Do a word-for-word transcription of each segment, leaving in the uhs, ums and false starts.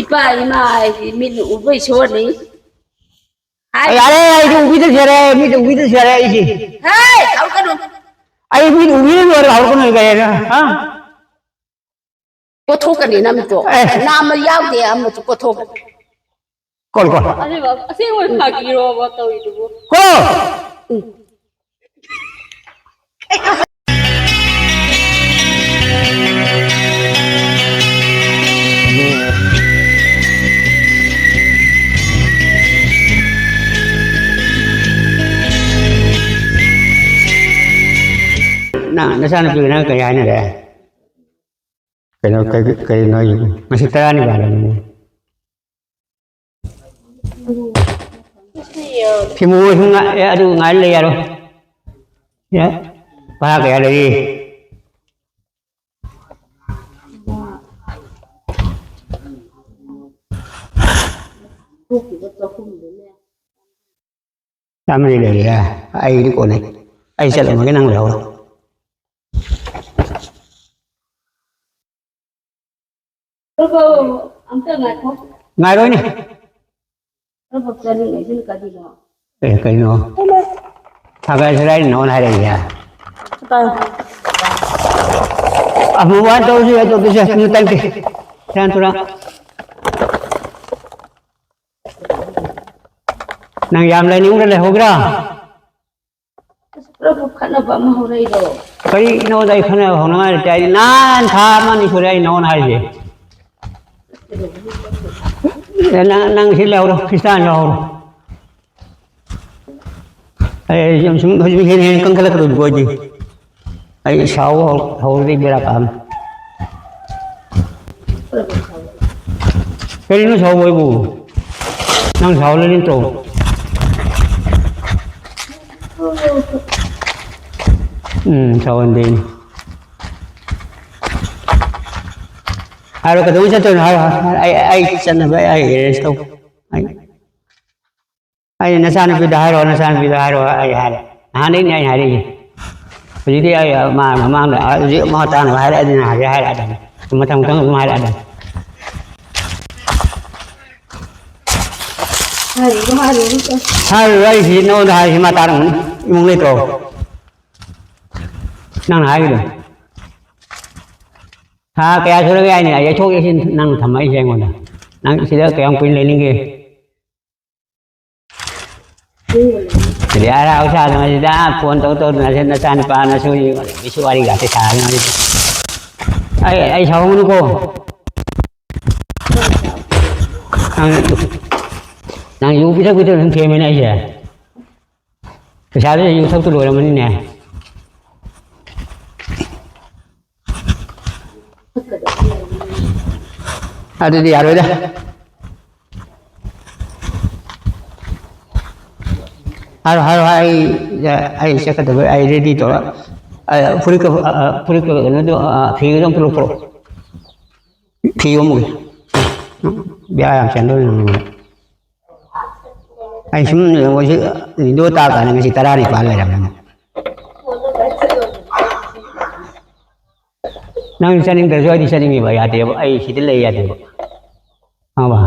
ꯏꯄꯥ ꯏꯃꯥ ꯍꯥꯏꯗꯤ ꯃꯤꯠꯅ ꯎꯕ ꯏꯁꯣꯔꯅꯤ꯫ ꯍꯥꯏ꯫ ꯌꯥꯔꯦ, ꯑꯩꯗꯤ ꯎꯕꯤꯗ꯭ꯔꯁꯨ ꯌꯥꯔꯦ, ꯃꯤꯠꯅ ꯎꯕꯤꯗ꯭ꯔꯁꯨ ꯌꯥꯔꯦ ꯑꯩꯁꯦ꯫ ꯍꯦ, ꯍꯧꯔꯛꯀꯅꯨ꯫ ꯑꯩ ꯃꯤꯠ ꯎꯕꯤꯔ ꯂꯣꯏꯔꯒ ꯍꯧꯔꯛꯀꯅꯨ ꯀꯩ ꯍꯥꯏꯅ? ꯍꯥ? ꯀꯣꯠꯊꯣꯛꯀꯅꯤ ꯅꯃꯤꯠꯇꯣ꯫ ꯑꯦ꯫ ꯅꯥꯝꯃ ꯌꯥꯎꯗꯦ ꯑꯃꯁꯨ ꯀꯣꯠꯊꯣꯛꯀꯅꯤ꯫ ꯀꯣꯟ, ꯀꯣꯟ꯫ ꯑꯁꯦꯡꯕ, ꯑꯁꯦꯡꯕ ꯐꯥꯒꯤꯔꯣꯕ ꯇꯧꯔꯤꯗꯨꯕꯨ? ꯀꯣ! ꯎꯝ꯫ ꯅꯪ ꯅꯆꯥꯅꯨꯄꯤꯒ ꯅꯪ ꯀꯔꯤ ꯍꯥꯏꯅꯔꯦ? ꯀꯩꯅꯣ, ꯀꯩ-, ꯀꯩꯅꯣ ꯍꯥꯏꯁꯤꯕꯨ? ꯉꯁꯤ ꯇꯔꯥꯅꯤ ꯄꯥꯜꯂꯕꯅꯤ꯫ ꯐꯤ ꯃꯣꯏ ꯁꯨꯝ ꯉꯥꯏ-, ꯑꯦ, ꯑꯗꯨ ꯉꯥꯏ ꯂꯩ ꯌꯥꯔꯣꯏ꯫ ꯌꯥ-, ꯚꯔꯥ ꯀꯌꯥ ꯂꯩꯔꯤ? ꯆꯥꯝꯃꯔꯤ ꯂꯩꯔꯦ꯫ ꯑꯩꯗꯤ ꯀꯣꯟꯅꯩ꯫ ꯑꯩ ꯆꯠꯂꯝꯃꯒꯦ, ꯅꯪ ꯂꯩꯍꯧꯔꯣ꯫ ꯉꯥꯏꯔꯣꯏꯅꯦ꯫ ꯑꯦ, ꯀꯩꯅꯣ? ꯁꯒꯥꯏ ꯁꯒꯥꯏ ꯅꯉꯣꯟꯗ ꯍꯥꯏꯔꯛꯏꯁꯦ? ꯑꯃꯨꯛ ꯋꯥ ꯇꯧꯁꯤ, ꯇꯧꯗꯣꯏꯁꯦ, ꯅꯪ ꯇꯟꯗꯦ꯫ ꯁꯦꯔꯥꯟ ꯇꯨꯔꯥꯟ꯫ ꯅꯪ ꯌꯥꯝ ꯂꯩꯅꯤꯡꯕ꯭ꯔꯥ, ꯂꯩꯍꯧꯒꯦꯔꯥ? ꯑꯁ, ꯄ꯭ꯔꯚꯨ, ꯈꯠꯅꯕ ꯑꯃ ꯍꯧꯔꯛꯏꯗꯣ꯫ ꯀꯔꯤꯅꯣꯗ ꯑꯩ ꯈꯠꯅꯕ ꯍꯧꯅꯉꯥꯏ ꯂꯩꯇꯦ? ꯑꯩ ꯅꯍꯥꯟ ꯊꯥ ꯑꯃ ꯑꯅꯤ ꯁꯨꯔꯦ ꯑꯩ ꯅꯉꯣꯟꯗ ꯍꯥꯏꯔꯤꯁꯦ꯫ ꯑꯦ, ꯅꯪ, ꯅꯪ ꯁꯤ ꯂꯩꯍꯧꯔꯣ, ꯈ꯭ꯔꯤꯁꯇꯥꯟ ꯂꯩꯍꯧꯔꯣ꯫ ꯑꯩ ꯁꯨꯝ, ꯁꯨꯝ ꯍꯧꯖꯤꯛ ꯍꯦꯟꯅ ꯍꯦꯟꯅ ꯀꯟꯈꯠꯂꯛꯀꯗꯧꯔꯤꯀꯣ ꯑꯩꯗꯤ꯫ ꯑꯩ ꯁꯥꯎ ꯍꯧ-, ꯍꯧꯔꯗꯤ ꯕꯦꯔꯥ ꯀꯥꯔꯅꯤ꯫ ꯀꯔꯤꯅꯣ ꯁꯥꯎꯕ ꯍꯥꯏꯕꯨ? ꯅꯪ ꯁꯥꯎ ꯂꯩꯔꯤ ꯅꯠꯇ꯭ꯔꯣ? ꯎꯝ, ꯁꯥꯎꯍꯟꯗꯦ꯫ ꯍꯥꯏꯔꯣ, ꯀꯩꯗꯧꯉꯩ ꯆꯠꯇꯣꯏꯅꯣ ꯍꯥꯏꯔꯣ꯫ ꯑꯩ, ꯑꯩ ꯆꯠꯅꯕ ꯑꯩ arrange ꯇꯧ꯫ ꯑꯩ ꯑꯩ ꯅꯆꯥꯅꯨꯄꯤꯗ ꯍꯥꯏꯔꯣ, ꯅꯆꯥꯅꯨꯄꯤꯗ ꯍꯥꯏꯔꯣ, ꯑꯩ ꯍꯥꯏꯔꯦ꯫ ꯅꯍꯥꯟꯗꯩꯅꯦ ꯑꯩ ꯍꯥꯏꯔꯛꯏꯁꯦ꯫ ꯍꯧꯖꯤꯛꯇꯤ ꯑꯩ ꯃꯥ ꯃꯃꯥꯡꯗ ꯍꯧꯖꯤꯛ ꯃꯥ ꯇꯥꯅꯕ ꯍꯥꯏꯔꯛꯑꯗꯤ ꯅꯍꯥꯟꯗꯩ ꯍꯥꯏꯔꯛꯑꯗꯝꯅꯤ꯫ ꯃꯊꯪ ꯃꯊꯪ ꯑꯗꯨꯝ ꯍꯥꯏꯔꯛꯑꯗꯝꯅꯤ꯫ ꯍꯥꯏꯔꯨꯔꯣ, ꯍꯥꯏꯔꯨꯔꯣ꯫ ꯍꯥꯏꯔꯨꯔꯣ, ꯑꯩꯁꯤ ꯅꯉꯣꯟꯗ ꯍꯥꯏꯔꯤꯁꯤ ꯃꯥ ꯇꯥꯔꯝꯒꯅꯤ꯫ ꯏꯃꯨꯡ ꯂꯩꯇ꯭ꯔꯣ? ꯅꯪꯅ ꯍꯥꯏꯒꯤꯗꯣ꯫ ꯊꯥ ꯀꯌꯥ ꯁꯨꯔꯒꯦ ꯍꯥꯏꯅꯤ? ꯌꯩꯊꯣꯛ ꯌꯩꯁꯤꯟ ꯅꯪꯅ ꯊꯝꯃꯛꯏꯁꯦ ꯑꯩꯉꯣꯟꯗ꯫ ꯅꯪ ꯁꯤꯗ ꯀꯌꯥꯝ ꯀꯨꯏꯅ ꯂꯩꯅꯤꯡꯒꯦ? ꯁꯤꯗꯤ ꯍꯔꯥꯎ ꯁꯥꯗꯅ ꯁꯤꯗ ꯐꯣꯟ ꯇꯧ ꯇꯧꯗꯅ ꯁꯤ ꯅꯆꯥ ꯅꯨꯄꯥ ꯅꯁꯨ ꯋꯥꯔꯤ ꯋꯥꯔꯤꯒꯥꯁꯦ ꯁꯥꯗꯅ ꯁꯤꯗ꯫ ꯑꯩ, ꯑꯩ ꯁꯥꯎꯍꯧꯅꯨꯀꯣ꯫ ꯅꯪ, ꯅꯪ ꯌꯨ ꯄꯤꯊꯛ ꯄꯤꯊꯛ ꯑꯗꯨꯝ ꯊꯦꯝꯃꯦꯅꯦ ꯑꯩꯁꯦ꯫ ꯄꯩꯁꯥꯗꯨ ꯌꯨ ꯊꯛꯇ ꯂꯣꯏꯔꯝꯃꯅꯤꯅꯦ꯫ ꯑꯗꯨꯗꯤ ꯌꯥꯔꯣꯏꯗ꯫ ꯍꯥꯏꯔꯣ, ꯍꯥꯏꯔꯣ, ꯑꯩ, ꯑꯩ ꯆꯠꯀꯗꯕ, ꯑꯩ ready ꯇꯧꯔ-, ꯑ, ꯐꯨꯔꯤꯠꯀ, ꯑ, ꯑ, ꯐꯨꯔꯤꯠꯀ ꯀꯩꯅꯣꯗꯣ, ꯑ, ꯑ, ꯐꯤꯒꯗꯣ ꯑꯝꯇ ꯂꯧꯊꯣꯔꯛꯑꯣ꯫ ꯐꯤ ꯌꯣꯝꯃꯨꯒꯦ꯫ ꯕꯦꯔꯥ ꯌꯥꯝ ꯆꯦꯟꯗꯧꯔꯤ ꯅꯪ꯫ ꯑꯩ ꯁꯨꯝ ꯌꯦꯡꯕꯁꯤ ꯔꯦꯗꯤꯑꯣ ꯇꯥ ꯀꯥꯟꯗ ꯉꯁꯤ ꯇꯔꯥꯅꯤꯄꯥꯟ ꯂꯩꯔꯝꯃꯦ꯫ ꯅꯪ ꯆꯠꯅꯤꯡꯗ꯭ꯔꯁꯨ ꯑꯩꯗꯤ ꯆꯠꯅꯤꯡꯉꯤꯕ ꯌꯥꯗꯦꯕ, ꯑꯩ ꯁꯤꯗ ꯂꯩ ꯌꯥꯗꯦꯕ꯫ ꯈꯪꯉꯕ?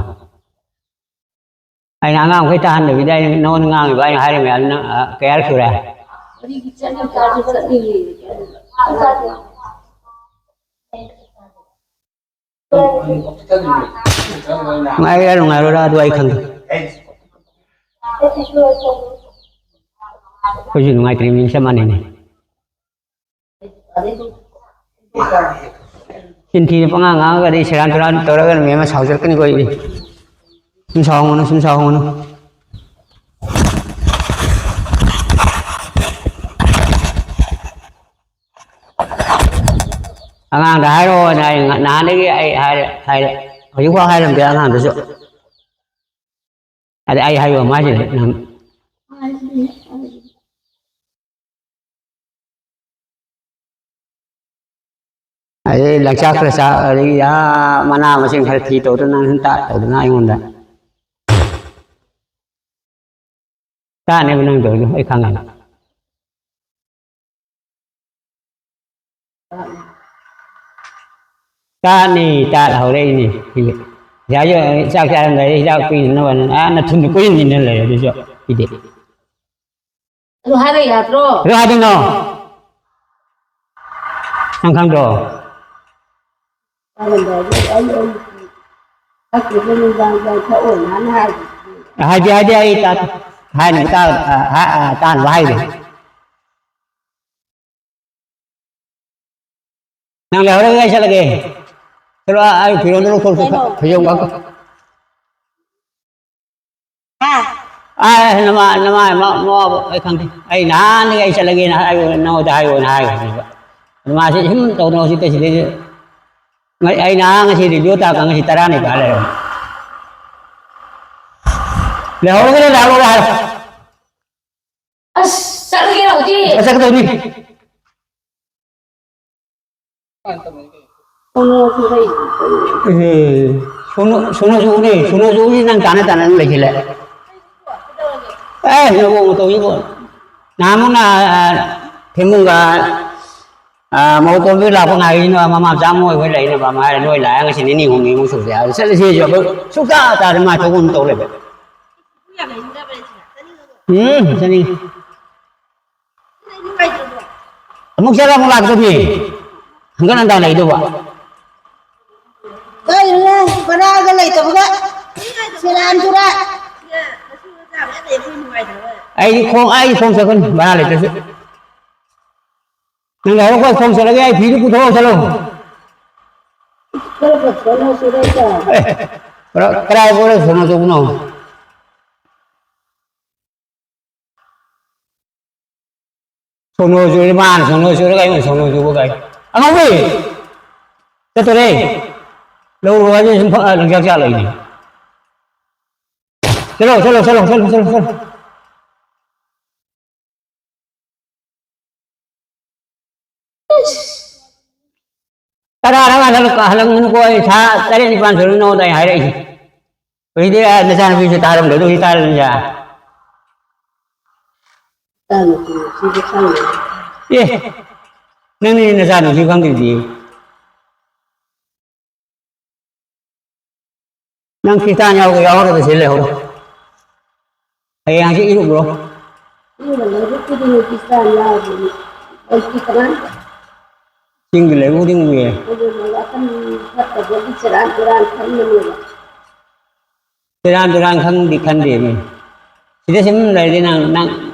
ꯑꯩꯅ ꯑꯉꯥꯡ ꯃꯈꯩ ꯇꯥꯍꯟꯗꯕꯤꯗ ꯑꯩꯅ ꯅꯉꯣꯟꯗ ꯉꯥꯡꯉꯤꯕ, ꯑꯩꯅ ꯍꯥꯏꯔꯤ ꯃꯌꯥꯝꯗꯨ ꯅꯪ, ꯑ, ꯀꯌꯥꯔꯛ ꯁꯨꯔꯦ? ꯉꯥꯏꯔꯤꯔꯥ ꯅꯨꯡꯉꯥꯏꯔꯣꯏꯔꯥ ꯑꯗꯨ ꯑꯩ ꯈꯪꯗꯦ꯫ ꯑꯩꯈꯣꯏꯁꯨ ꯅꯨꯡꯉꯥꯏꯇ꯭ꯔꯤꯕꯅꯤ, ꯆꯞ ꯃꯥꯟꯅꯩꯅꯦ꯫ ꯆꯤꯟ ꯊꯤꯅ ꯄꯉꯥꯡ ꯉꯥꯡꯉꯒꯗꯤ ꯁꯦꯔꯥꯟ ꯇꯨꯔꯥꯟ ꯇꯧꯔꯒ ꯃꯦꯝ ꯑꯃ ꯁꯥꯎꯖꯔꯛꯀꯅꯤꯀꯣ ꯑꯩ꯫ ꯁꯨꯝ ꯁꯥꯎꯍꯧꯒꯅꯨ, ꯁꯨꯝ ꯁꯥꯎꯍꯧꯒꯅꯨ꯫ ꯑꯉꯥꯡꯗ ꯍꯥꯏꯔꯛꯑꯣꯅ ꯑꯩ ꯉ-, ꯅꯍꯥꯟꯗꯒꯤ ꯑꯩ ꯍꯥꯏꯔꯦ, ꯍꯥꯏꯔꯦ꯫ ꯍꯧꯖꯤꯛꯐꯥꯎ ꯍꯥꯏꯔꯝꯗꯦ ꯑꯉꯥꯡꯗꯁꯨ꯫ ꯑꯗ ꯑꯩ ꯍꯥꯏꯕ ꯃꯥꯁꯤꯗ ꯅꯪ ꯑꯗꯩ ꯂꯪꯆꯥꯛ ꯈꯔ ꯆꯥ, ꯑꯗꯒꯤ ꯑꯥ ꯃꯅꯥ ꯃꯁꯤꯡ ꯈꯔ ꯊꯤ ꯇꯧꯗꯅ ꯅꯪ ꯁꯨꯝ ꯇꯥ ꯇꯧꯗꯅ ꯑꯩꯉꯣꯟꯗ ꯇꯥꯅꯦꯕ ꯅꯪ ꯇꯧꯔꯤꯗꯣ ꯑꯩ ꯈꯪꯉꯦꯕ꯫ ꯇꯥꯠꯅꯤ, ꯇꯥꯠ ꯍꯧꯔꯛꯏꯅꯤ ꯁꯤꯒꯤ꯫ ꯄꯩꯁꯥꯁꯨ ꯆꯥꯛ ꯆꯥꯔꯝꯗꯥꯏꯗ ꯍꯤꯗꯥꯛ ꯄꯤꯅꯅꯕ, ꯑꯥ, ꯅꯊꯨꯟꯗ ꯀꯣꯏꯁꯤꯟ ꯏꯟꯅ ꯂꯩꯔꯦ ꯑꯗꯨꯁꯨ ꯄꯤꯗꯦ꯫ ꯑꯗꯨ ꯍꯥꯏꯕ ꯌꯥꯗ꯭ꯔꯣ? ꯀꯩꯗꯧ ꯍꯥꯏꯗꯣꯏꯅꯣ? ꯅꯪ ꯈꯪꯗ꯭ꯔꯣ? ꯆꯥꯔꯝꯗꯥꯏꯗ ꯑꯩ, ꯑꯩ ꯊꯛꯇ꯭ꯔꯤꯕ ꯅꯨꯡꯗꯥꯡ ꯆꯥꯛ ꯊꯛꯑꯣꯅ ꯍꯥꯟꯅ ꯍꯥꯏꯕꯗꯨꯗꯤ꯫ ꯍꯥꯏꯗꯤ, ꯍꯥꯏꯗꯤ ꯑꯩ ꯇꯥ-, ꯍꯥꯏꯅ ꯇꯥ-, ꯑ, ꯍꯥ-, ꯑ, ꯇꯥꯅꯕ ꯍꯥꯏꯗꯦ꯫ ꯅꯪ ꯂꯩꯍꯧꯔꯒ ꯑꯩ ꯆꯠꯂꯒꯦ꯫ ꯆꯠꯂꯣ, ꯑꯩ ꯐꯤꯔꯣꯟꯗꯣ ꯂꯧꯊꯣꯛ-, ꯀꯩꯅꯣ? ꯐꯤꯔꯣꯟ ꯈꯛ-, ꯍꯥ? ꯑꯥ, ꯅꯃꯥ-, ꯅꯃꯥ-, ꯃ-, ꯃꯋꯥꯕꯨ ꯑꯩ ꯈꯪꯗꯦ꯫ ꯑꯩ ꯅꯍꯥꯟꯗꯒꯤ ꯑꯩ ꯆꯠꯂꯒꯦꯅ ꯍꯥꯏ-, ꯅꯉꯣꯟꯗ ꯍꯥꯏꯌꯣꯅ ꯍꯥꯏꯈ꯭ꯔꯕꯅꯦꯕ꯫ ꯑꯗꯨ ꯃꯥꯁꯤ ꯁꯨꯝ ꯇꯧꯗꯅ ꯍꯧꯖꯤꯛꯇ ꯁꯤꯗꯩꯗ ꯉ-, ꯑꯩ ꯅꯍꯥꯟ ꯉꯁꯤ ꯔꯦꯗꯤꯑꯣ ꯇꯥꯛꯀ ꯉꯁꯤ ꯇꯔꯥꯅꯤ ꯄꯥ ꯂꯩꯔꯝꯃꯦ꯫ ꯂꯩꯍꯧꯔꯒꯅ ꯂꯥꯛꯍꯧꯔꯒ ꯍꯥꯏꯔꯣ꯫ ꯑꯁ, ꯆꯠꯂꯒꯦ ꯍꯧꯖꯤꯛ꯫ ꯑ, ꯆꯠꯀꯗꯧꯅꯤ꯫ ꯁꯣꯅꯣꯁꯨ ꯂꯩ꯫ ꯑꯦ, ꯁꯣꯅꯣ, ꯁꯣꯅꯣ ꯆꯨꯕꯅꯦ, ꯁꯣꯅꯣ ꯆꯨꯕꯁꯤ ꯅꯪ ꯇꯥꯅ ꯇꯥꯅ ꯑꯗꯨꯝ ꯂꯩꯁꯤꯜꯂꯦ꯫ ꯑꯦ, ꯅꯕꯨ ꯇꯧꯏꯕꯣ꯫ ꯅꯍꯥꯟꯃꯨꯛꯅ, ꯑ, ꯊꯦꯡꯕꯨꯡꯒ, ꯑ, ꯃꯧ ꯇꯣꯝꯕꯤ ꯂꯥꯛꯄ ꯉꯥꯏꯔꯤꯅ ꯃꯃꯥ ꯃꯆꯥ ꯑꯃ ꯑꯣꯏꯕ ꯂꯩꯅꯕ ꯃꯥ ꯍꯥꯏꯔꯦ, ꯅꯣꯏ ꯂꯥꯛꯑꯦ ꯉꯁꯤ ꯅꯤꯅꯤ ꯍꯨꯝꯅꯤꯃꯨꯛ ꯁꯨꯔꯦ꯫ ꯑꯗꯨ ꯆꯠꯂꯁꯤ ꯍꯥꯏꯁꯨ ꯑꯩꯈꯣꯏ ꯁꯨꯛꯇꯥ ꯇꯥꯗꯦ, ꯃꯥ ꯊꯣꯛꯄ ꯑꯃ ꯇꯧ ꯂꯩꯕ꯫ ꯎꯝ, ꯆꯠꯅꯤꯡꯉꯤ꯫ ꯑꯃꯨꯛ ꯆꯠꯂ ꯑꯃꯨꯛ ꯂꯥꯛꯇꯣꯏꯅꯤ꯫ ꯍꯪꯒꯠ ꯍꯟꯗꯥ ꯂꯩꯗꯧꯕ꯫ ꯀꯩꯅꯣ, ꯕꯔꯥꯒ ꯂꯩꯇꯕꯒ꯫ ꯁꯦꯔꯥꯟ ꯇꯨꯔꯥꯟ꯫ ꯑꯩꯗꯤ ꯈꯣꯡ, ꯑꯩꯗꯤ ꯈꯣꯡ ꯆꯠꯀꯅꯤ, ꯕꯔꯥ ꯂꯩꯇ꯭ꯔꯁꯨ꯫ ꯅꯪ ꯂꯩꯍꯧꯔꯣ, ꯑꯩꯈꯣꯏ ꯈꯣꯡ ꯆꯠꯂꯒꯦ, ꯑꯩ ꯐꯤꯗꯨ ꯄꯨꯊꯣꯛꯑ ꯆꯠꯂꯣ꯫ ꯀꯔꯝꯕ ꯁꯣꯅꯣ ꯆꯨꯔꯦ? ꯑꯦ, ꯀꯔꯥꯏ ꯀꯣꯏꯔ ꯁꯣꯅꯣ ꯆꯨꯕꯅꯣ? ꯁꯣꯅꯣ ꯆꯨꯔꯦ, ꯃꯥꯅ ꯁꯣꯅꯣ ꯆꯨꯔꯒ ꯑꯩꯉꯣꯟꯗ ꯁꯣꯅꯣ ꯆꯨꯕ ꯀꯥꯏ꯫ ꯑꯉꯥꯎꯕꯤ! ꯆꯠꯇꯣꯔꯦ꯫ ꯂꯧꯔꯣ ꯍꯥꯏꯕ ꯁꯨꯝ ꯐ-, ꯂꯪꯆꯥꯛ ꯆꯥꯛ ꯂꯩꯅꯦ꯫ ꯆꯠꯂꯣ, ꯆꯠꯂꯣ, ꯆꯠꯂꯣ, ꯆꯠꯂꯣ, ꯆꯠꯂꯣ, ꯆꯠꯂꯣ꯫ ꯇꯔꯥꯔꯛ ꯍꯜꯂꯛ-, ꯍꯜꯂꯛꯄꯅꯤꯀꯣ, ꯑꯩ ꯊꯥ ꯇꯔꯦꯠ ꯅꯤꯄꯥꯟ ꯁꯨꯔꯦ ꯅꯉꯣꯟꯗ ꯑꯩ ꯍꯥꯏꯔꯛꯏꯁꯦ꯫ ꯍꯧꯖꯤꯛꯇꯤ, ꯑ, ꯅꯆꯥꯅꯨꯄꯤꯁꯨ ꯇꯥꯔꯝꯗꯣꯏꯗꯣ ꯍꯧꯖꯤꯛ ꯇꯥꯔꯅꯤꯗ꯫ ꯏꯆꯥꯅꯨꯄꯤꯁꯤꯕꯨ ꯈꯪꯗꯦ꯫ ꯑꯦ, ꯅꯪꯅꯤ ꯅꯆꯥꯅꯨꯄꯤ ꯈꯪꯗ꯭ꯔꯤꯗꯤ꯫ ꯅꯪ ꯈ꯭ꯔꯤꯁꯇꯥꯟ ꯌꯥꯎꯒꯦ ꯌꯥꯎꯍꯧꯔꯒ ꯁꯤ ꯂꯩꯍꯧꯔꯣ꯫ ꯍꯌꯦꯡ ꯍꯪꯆꯤꯠ ꯏꯔꯨꯞꯂꯣ꯫ ꯏꯔꯨꯞꯄꯗꯤ ꯅꯨꯄꯤ ꯆꯥ ꯌꯥꯎꯗꯦꯅꯦ꯫ ꯑꯩꯗꯤ ꯀꯃꯥꯏꯅ? ꯆꯤꯡꯗ ꯂꯩꯕꯕꯨꯗꯤ ꯎꯏꯌꯦ꯫ ꯑꯗꯨꯅ ꯋꯥꯈꯜ ꯐꯠꯇꯕꯒꯤ ꯁꯦꯔꯥꯟ ꯇꯨꯔꯥꯟ ꯈꯟꯕꯅꯦꯕ꯫ ꯁꯦꯔꯥꯟ ꯇꯨꯔꯥꯟ ꯈꯟꯗꯤ ꯈꯟꯗꯦꯃꯤ꯫ ꯁꯤꯗ ꯁꯨꯝ ꯂꯩꯔꯗꯤ ꯅꯪ, ꯅꯪ,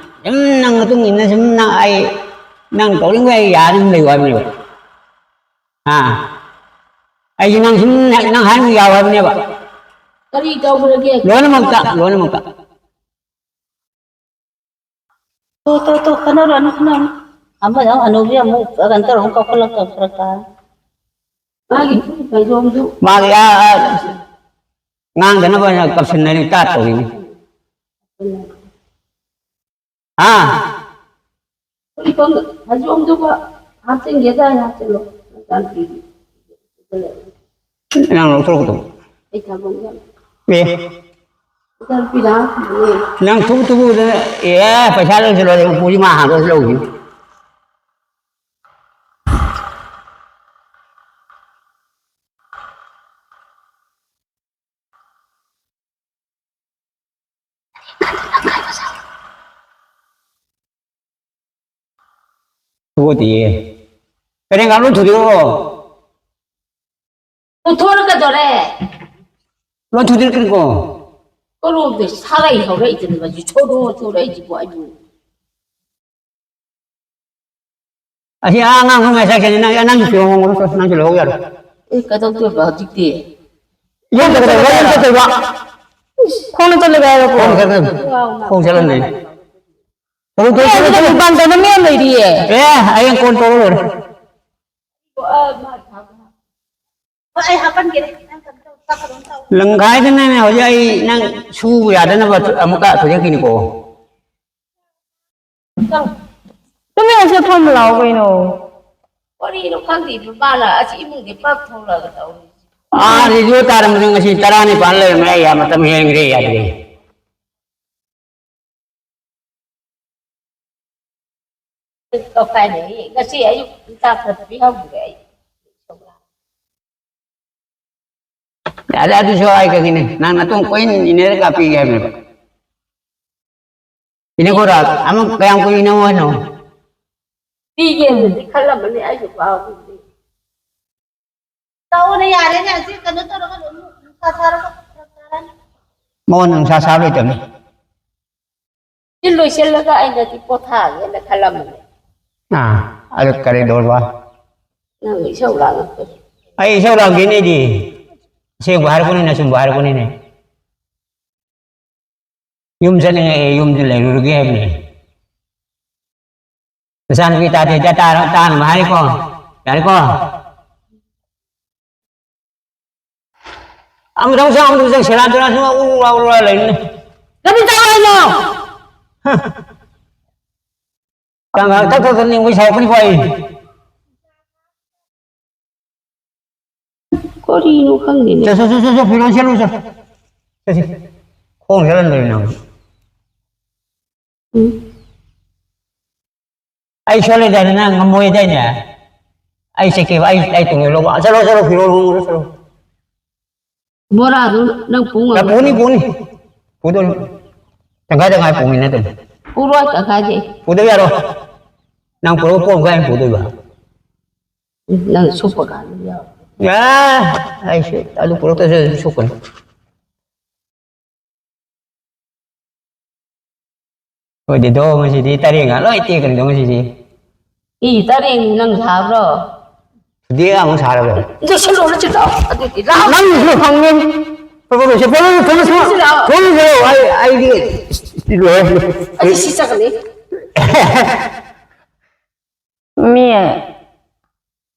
ꯁꯨꯝ ꯅꯪ ꯃꯇꯨꯡ ꯏꯟꯅ ꯁꯨꯝ ꯅꯪ ꯑꯩ, ꯅꯪ ꯇꯧꯅꯤꯡꯕ ꯑꯩ ꯌꯥꯅꯤ ꯁꯨꯝ ꯂꯩꯌꯨ ꯍꯥꯏꯕꯅꯦꯕ꯫ ꯑꯥ꯫ ꯑꯩꯁꯦ ꯅꯪ ꯁꯨꯝ, ꯅꯪ ꯍꯥꯏꯅ ꯌꯥꯎ ꯍꯥꯏꯕꯅꯦꯕ꯫ ꯀꯔꯤ ꯇꯧꯈ꯭ꯔꯒꯦ? ꯂꯣꯏꯅꯃꯛꯇ, ꯂꯣꯏꯅꯃꯛꯇ꯫ ꯇꯣ, ꯇꯣ, ꯇꯣ, ꯈꯟꯅꯔꯨꯔꯅꯨ, ꯈꯟꯅꯔꯨꯔꯅꯨ꯫ ꯑꯃꯗ ꯑꯃꯨꯛ ꯍꯅꯨꯕꯤ ꯑꯃꯨꯛ ꯀꯩꯅꯣ ꯇꯧꯔ ꯑꯃꯨꯛ ꯀꯥꯎꯈꯠꯂꯛꯇꯕ ꯐꯔꯛ ꯇꯥꯔꯅꯤ꯫ ꯃꯥꯒꯤ ꯐꯩꯖꯣꯝꯗꯨ꯫ ꯃꯥꯒꯤ ꯑꯥ, ꯑꯥ, ꯉꯥꯡꯗꯅꯕ ꯑꯣꯏꯅ ꯀꯞꯁꯤꯟꯅꯔꯤ, ꯇꯥꯠ ꯇꯧꯔꯤꯅꯤ꯫ ꯍꯥ? ꯐꯩꯖꯣꯝꯗꯨꯒ ꯍꯥꯞꯆꯤꯟꯒꯦ ꯇꯥꯏ, ꯍꯥꯞꯆꯤꯜꯂꯣ꯫ ꯅꯆꯥꯅꯨꯄꯤꯒꯤ꯫ ꯅꯪ ꯂꯧꯊꯣꯔꯛꯀꯗꯧꯕ꯫ ꯑꯩ ꯊꯝꯃꯝꯒꯦ꯫ ꯑꯦ꯫ ꯅꯆꯥꯅꯨꯄꯤꯗ ꯍꯥꯞꯈꯤꯕꯅꯦ꯫ ꯅꯪ ꯊꯨꯕ ꯊꯨꯕꯗ, ꯑꯦ, ꯄꯩꯁꯥ ꯂꯣꯏꯁꯤꯜꯂꯣ, ꯎꯄꯨꯁꯤ ꯃꯥ ꯍꯥꯡꯗꯣꯛꯑꯁꯤ ꯂꯧꯈꯤꯅꯤ꯫ ꯊꯨꯕꯗꯤꯌꯦ꯫ ꯀꯔꯤ ꯉꯥꯛ ꯂꯣꯏ ꯊꯨꯗꯦꯀꯣ? ꯄꯨꯊꯣꯔꯛꯀꯗꯣꯔꯦ꯫ ꯂꯣꯏ ꯊꯨꯗꯦ ꯀꯔꯤꯀꯣ? ꯀꯔꯣꯝꯗꯩ ꯁꯥꯔꯩ ꯍꯧꯔꯛꯏꯗꯅ ꯃꯁꯤ ꯁꯣꯔꯣ ꯁꯣꯔꯛꯏꯁꯤꯕꯨ ꯑꯩꯕꯨ꯫ ꯑꯁꯤ ꯑꯉꯥꯡ ꯈꯔ ꯉꯁꯥꯏ ꯅꯪ, ꯅꯪꯒꯤ ꯐꯤꯔꯣꯟ ꯍꯣꯡꯉꯨꯔꯣ, ꯅꯪꯁꯨ ꯂꯧꯍꯧ ꯌꯥꯔꯣꯏ꯫ ꯑꯦ, ꯀꯩꯗꯧꯗꯣꯏꯕ ꯍꯧꯖꯤꯛꯇꯤ? ꯌꯨꯝꯗ ꯀꯩꯗꯧꯕ? ꯌꯨꯝꯗ ꯆꯠꯇꯣꯏꯕ? ꯏꯁ, ꯈꯣꯡꯅ ꯆꯠꯂꯒꯦ ꯍꯥꯏꯔꯣ? ꯈꯣꯡꯅ ꯆꯠꯂꯒꯦ꯫ ꯈꯣꯡ ꯆꯠꯂꯟꯗꯣꯏꯅꯤ꯫ ꯆꯠꯂꯣ, ꯆꯠꯂꯣ, ꯑꯦ, ꯆꯠꯂꯣ, ꯑꯗꯨꯗꯤ ꯆꯠꯂꯣ꯫ ꯗꯨꯀꯥꯟ ꯆꯠꯄ ꯃꯤ ꯌꯥꯝ ꯂꯩꯔꯤꯌꯦ꯫ ꯑꯦ, ꯍꯌꯦꯡ ꯀꯣꯟ ꯇꯧꯔ ꯂꯣꯏꯔꯦ꯫ ꯍꯣꯏ, ꯑꯩ ꯍꯥꯞꯄꯟꯒꯦ꯫ ꯅꯪ ꯀꯩꯅꯣ ꯇꯧ, ꯆꯥꯛ ꯀꯩꯅꯣꯝ ꯇꯧ꯫ ꯂꯪꯈꯥꯏꯗꯅꯅꯦ ꯍꯧꯖꯤꯛ ꯑꯩ ꯅꯪ ꯁꯨꯕ ꯌꯥꯗꯅꯕ ꯑꯃꯨꯛꯀ ꯊꯨꯖꯟꯈꯤꯅꯤꯀꯣ꯫ ꯇꯨꯃꯤꯟꯅ ꯆꯠ ꯐꯝꯃꯨ ꯂꯥꯎ ꯀꯩꯅꯣ꯫ ꯀꯔꯤꯅꯣ ꯈꯪꯗꯦ, ꯃꯥꯅ ꯑꯁꯤ ꯏꯃꯨꯡꯗꯤ ꯄꯥꯛ ꯊꯣꯛꯂꯛꯑꯒ ꯇꯧꯔꯤꯁꯦ꯫ ꯑꯥ, ꯔꯦꯗꯤꯑꯣ ꯇꯥꯔꯝꯕꯗ ꯉꯁꯤ ꯇꯔꯥꯅꯤꯄꯥꯟ ꯂꯩꯔꯝꯃꯦ, ꯑꯩ ꯃꯇꯝ ꯍꯦꯟꯈ꯭ꯔꯦ, ꯌꯥꯗ꯭ꯔꯦ꯫ ꯇꯧꯈꯥꯏꯅꯩ꯫ ꯉꯁꯤ ꯑꯌꯨꯛ ꯆꯥꯛ ꯈꯔ ꯄꯤꯍꯧꯗ꯭ꯔꯦ ꯑꯩ꯫ ꯌꯥꯔꯦ, ꯑꯗꯨꯁꯨ ꯍꯥꯏꯈ꯭ꯔꯒꯤꯅꯦ, ꯅꯪ ꯅꯇꯣꯡ ꯀꯣꯏꯅ ꯏꯟꯅꯔꯒ ꯄꯤꯒꯦ ꯍꯥꯏꯕꯅꯦꯕ꯫ ꯏꯅꯦ ꯒꯣꯔꯥ, ꯑꯃꯨꯛ ꯀꯌꯥꯝ ꯀꯨꯏꯅ ꯍꯥꯏꯅꯣ? ꯄꯤꯒꯦꯅꯗꯤ ꯈꯜꯂꯝꯕꯅꯦ, ꯑꯩꯁꯨ ꯀꯥꯎꯈꯤꯕꯅꯦ꯫ ꯇꯧꯔꯦ, ꯌꯥꯔꯦꯅꯦ, ꯑꯁꯤ ꯀꯩꯅꯣ ꯇꯧꯔꯒ ꯑꯗꯨꯝ ꯅꯨꯡꯁꯥ ꯁꯥꯔꯒ ꯐꯔꯛ ꯇꯥꯔꯅꯤ꯫ ꯃꯉꯣꯟꯗ ꯅꯨꯡꯁꯥ ꯁꯥꯕ ꯂꯩꯇꯕꯅꯤ꯫ ꯁꯤ ꯂꯣꯏꯁꯤꯜꯂꯒ ꯑꯩꯅꯗꯤ ꯄꯣꯊꯥꯒꯦꯅ ꯈꯜꯂꯝꯕꯅꯦ꯫ ꯑꯥ, ꯑꯗꯨ ꯀꯔꯤ ꯇꯧꯔꯕ? ꯅꯪ ꯏꯁꯧ ꯂꯥꯡꯉꯛꯄꯗꯣ꯫ ꯑꯩ ꯏꯁꯧ ꯂꯥꯡꯗꯦꯅꯦ ꯑꯩꯗꯤ꯫ ꯑꯁꯦꯡꯕ ꯍꯥꯏꯔꯛꯄꯅꯤꯅꯦ, ꯑꯆꯨꯝꯕ ꯍꯥꯏꯔꯛꯄꯅꯤꯅꯦ꯫ ꯌꯨꯝ ꯆꯠꯅꯤꯡꯉꯛꯑꯦ, ꯌꯨꯝꯗ ꯂꯩꯔꯨꯔꯒꯦ ꯍꯥꯏꯕꯅꯦ꯫ ꯅꯆꯥꯅꯨꯄꯤ ꯇꯥꯗꯦꯗ, ꯇꯥꯔ-, ꯇꯥꯅꯕ ꯍꯥꯏꯔꯦꯀꯣ꯫ ꯌꯥꯔꯦꯀꯣ? ꯑꯃꯨꯛꯇꯪ ꯆꯪ, ꯑꯃꯨꯛꯇꯪ ꯆꯪ, ꯁꯦꯔꯥꯟ ꯇꯨꯔꯥꯟ ꯁꯨꯝ ꯎꯔꯨ ꯎꯔꯨ ꯎꯔꯨ ꯂꯩꯅꯨꯅꯦ꯫ ꯀꯔꯤ ꯇꯧ ꯍꯥꯏꯅꯣ? ꯍ꯫ ꯀꯥꯡ ꯉꯥꯏ ꯊꯛ ꯊꯛ ꯊꯛ ꯅꯤꯡꯕꯩ ꯁꯥꯎꯔꯛꯀꯅꯤꯀꯣ ꯑꯩ꯫ ꯀꯔꯤꯅꯣ ꯈꯪꯗꯦꯅꯦ꯫ ꯆꯠ, ꯆꯠ, ꯆꯠ, ꯆꯠ, ꯆꯠ, ꯐꯤꯔꯣꯟ ꯁꯦꯠꯂꯨ, ꯆꯠ꯫ ꯆꯠꯁꯤ꯫ ꯈꯣꯡ ꯆꯠꯍꯟꯗꯣꯏꯅꯦ ꯅꯪ꯫ ꯎꯝ꯫ ꯑꯩ ꯁꯣꯜꯂꯦꯗꯥꯏꯅꯦ, ꯅꯪ ꯉꯝꯃꯣꯏꯗꯥꯏꯅꯦ? ꯑꯩ ꯆꯠꯀꯦꯕ, ꯑꯩ, ꯑꯩ ꯇꯨꯡ ꯏꯜꯂꯣꯕ꯫ ꯆꯠꯂꯣ, ꯆꯠꯂꯣ, ꯐꯤꯔꯣꯜ ꯍꯣꯡꯉꯨꯔꯣ, ꯆꯠꯂꯣ꯫ ꯕꯣꯔꯥꯗꯨ ꯅꯪ ꯄꯨ ꯉꯝꯒꯗ꯭ꯔꯣ? ꯄꯨꯅꯤ, ꯄꯨꯅꯤ꯫ ꯄꯨꯗꯣꯏꯅꯤ꯫ ꯇꯪꯈꯥꯏ ꯇꯪꯈꯥꯏ ꯄꯨꯃꯤꯟꯅꯗꯣꯏꯅꯤ꯫ ꯄꯨꯔꯣꯏ, ꯇꯪꯈꯥꯏꯗꯤ꯫ ꯄꯨꯗꯕ ꯌꯥꯔꯣꯏ꯫ ꯅꯪ ꯄꯨꯔꯛꯄ ꯄꯣꯠ ꯑꯃ ꯀꯥꯏ ꯄꯨꯗꯣꯏꯕ? ꯎꯝ, ꯅꯪ ꯁꯨꯞꯄ ꯀꯥꯟꯗ ꯌꯥꯎꯔꯣꯏ꯫ ꯑꯦ, ꯑꯩꯁꯨ ꯑꯗꯨ ꯄꯨꯔꯛꯇ꯭ꯔꯁꯨ ꯑꯗꯨꯝ ꯁꯨꯞꯀꯅꯤ꯫ ꯍꯣꯏꯗꯤꯗꯣ, ꯉꯁꯤꯗꯤ ꯇꯔꯦꯠ ꯉꯥ ꯂꯣꯏ ꯇꯦꯛꯀꯅꯤꯗꯣ ꯉꯁꯤꯗꯤ꯫ ꯏ, ꯇꯔꯦꯠ ꯅꯪ ꯁꯥꯕ꯭ꯔꯣ? ꯗꯦ ꯑꯃꯨꯛ ꯁꯥꯔꯕꯣ? ꯂꯣꯏꯁꯤꯜꯂꯣ, ꯂꯣꯏꯁꯤꯜꯂꯣ꯫ ꯑꯗꯨꯗꯤ ꯂꯥꯛꯑꯣ꯫ ꯅꯪꯁꯨ ꯈꯪꯉꯦ꯫ ꯊꯣꯛꯂꯛꯑꯣ, ꯁꯤ ꯊꯣꯛꯂꯛꯑꯣ, ꯊꯣꯛꯂꯛꯑꯣ꯫ ꯂꯥꯛꯑꯣ꯫ ꯊꯣꯛꯂꯛꯑꯣ, ꯑꯩ, ꯑꯩꯗꯤ ꯂꯣꯏꯔꯦ꯫ ꯑꯩꯗꯤ ꯁꯤ ꯆꯠꯀꯅꯤ꯫ ꯃꯤ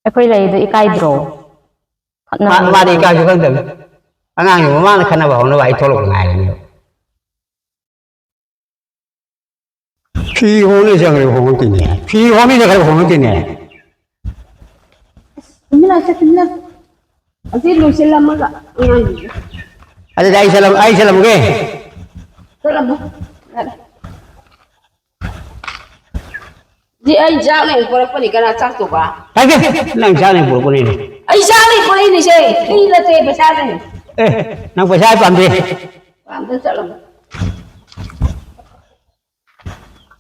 ꯑꯩꯈꯣꯏ ꯂꯩꯗꯣ ꯏꯀꯥꯏꯗ꯭ꯔꯣ? ꯃꯥ-, ꯈꯠꯅꯕ ꯃꯥꯗꯤ ꯏꯀꯥꯏꯁꯨ ꯈꯪꯗꯕꯅꯤ꯫ ꯑꯉꯥꯡꯒꯤ ꯃꯃꯥꯡꯗ ꯈꯠꯅꯕ ꯍꯧꯅꯕ ꯑꯩ ꯊꯣꯛꯂꯛꯄ ꯉꯥꯏꯔꯤꯅꯦ꯫ ꯐꯤ ꯍꯣꯡꯅꯤ ꯆꯪꯈ꯭ꯔꯦ ꯍꯣꯡꯉꯛꯇꯦꯅꯦ꯫ ꯐꯤ ꯍꯣꯡꯅꯤ ꯆꯪꯈ꯭ꯔꯦ ꯍꯣꯡꯉꯛꯇꯦꯅꯦ꯫ ꯇꯨꯃꯤꯟ ꯂꯥꯛꯁꯦ, ꯇꯨꯃꯤꯟ ꯂꯥꯛꯁꯦ꯫ ꯑꯁꯤ ꯂꯣꯏꯁꯤꯜꯂꯝꯃꯒ ꯑꯉꯥꯡꯒꯤꯁꯦ꯫ ꯑꯗꯨꯗꯤ ꯑꯩ ꯆꯠꯂꯝ-, ꯑꯩ ꯆꯠꯂꯝꯒꯦ꯫ ꯆꯠꯂꯝꯃꯣ꯫ ꯌꯥꯔꯦ꯫ ꯁꯤ ꯑꯩ ꯆꯥꯛ ꯂꯩ ꯄꯨꯔꯛꯄꯅꯤ, ꯀꯅꯥ ꯆꯥꯛ ꯇꯧꯕ? ꯍꯥꯏꯒꯦ, ꯅꯪ ꯆꯥꯛ ꯂꯩ ꯄꯨꯔꯛꯄꯅꯤꯅꯦ꯫ ꯑꯩ ꯆꯥꯛ ꯂꯩ ꯄꯨꯔꯛꯏꯅꯦ ꯁꯦ, ꯐ꯭ꯔꯤ ꯅꯠꯇꯦ, ꯄꯩꯁꯥꯅꯦ꯫ ꯑꯦ, ꯅꯪ ꯄꯩꯁꯥ ꯄꯥꯝꯗꯦ? ꯄꯥꯝꯗ ꯆꯠꯂꯝꯃꯣ꯫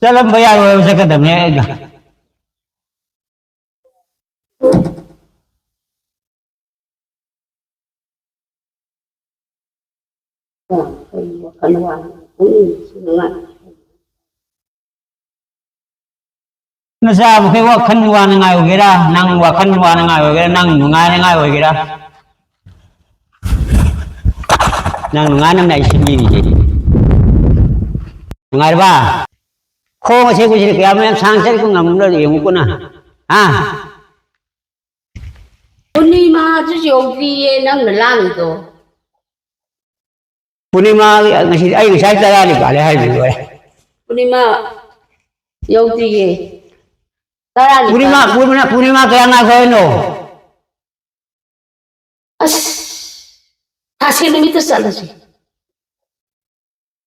ꯆꯠꯂꯝꯕ ꯌꯥꯔꯣꯏ, ꯆꯠꯀꯗꯕꯅꯦ ꯑꯩꯒ꯫ ꯑꯩ ꯋꯥꯈꯜ ꯋꯥꯅ ꯄꯨꯛꯅꯤꯡꯁꯨ ꯅꯨꯡꯉꯥꯏ꯫ ꯅꯆꯥ ꯃꯈꯩ ꯋꯥꯈꯜ ꯋꯥꯅꯉꯥꯏ ꯑꯣꯏꯒꯦꯔꯥ, ꯅꯪ ꯋꯥꯈꯜ ꯋꯥꯅꯉꯥꯏ ꯑꯣꯏꯒꯦꯔꯥ, ꯅꯪ ꯅꯨꯡꯉꯥꯏꯅꯉꯥꯏ ꯑꯣꯏꯒꯦꯔꯥ, ꯅꯪ ꯅꯨꯡꯉꯥꯏꯅꯕꯅꯦ ꯑꯩ ꯁꯤꯟꯕꯤꯔꯤꯁꯦ꯫ ꯅꯨꯡꯉꯥꯏꯔꯕ? ꯈꯣꯡ ꯑꯁꯦꯡꯕꯁꯤꯗꯤ ꯀꯌꯥꯝ ꯌꯥꯝ ꯁꯥꯡ ꯆꯠꯄ ꯉꯝꯕ꯭ꯔꯥ ꯌꯦꯡꯉꯨꯀꯣ ꯅꯪ꯫ ꯍꯥ? ꯄꯨꯔꯅꯤꯃꯥꯁꯨ ꯌꯧꯗ꯭ꯔꯤꯌꯦ ꯅꯪꯅ ꯂꯥꯡꯉꯤꯗꯣ꯫ ꯄꯨꯔꯅꯤꯃꯥ ꯉꯁꯤ, ꯑꯩ ꯉꯁꯥꯏ ꯇꯔꯥꯅꯤ ꯄꯥꯜꯂꯦ ꯍꯥꯏꯕꯗꯨ ꯂꯣꯏꯔꯦ꯫ ꯄꯨꯔꯅꯤꯃꯥ ꯌꯧꯗ꯭ꯔꯤꯌꯦ꯫ ꯇꯔꯥꯅꯤ ꯄꯨꯔꯅꯤꯃꯥ, ꯄꯥꯜꯂꯦ꯫ ꯄꯨꯔꯅꯤꯃꯥ, ꯄꯨꯔꯅꯤꯃꯥ ꯀꯌꯥ ꯉꯥꯏꯈꯣ ꯍꯥꯏꯅꯣ? ꯑꯁ, ꯊꯥꯁꯤ ꯅꯨꯃꯤꯠꯇ ꯆꯠꯂꯁꯤ꯫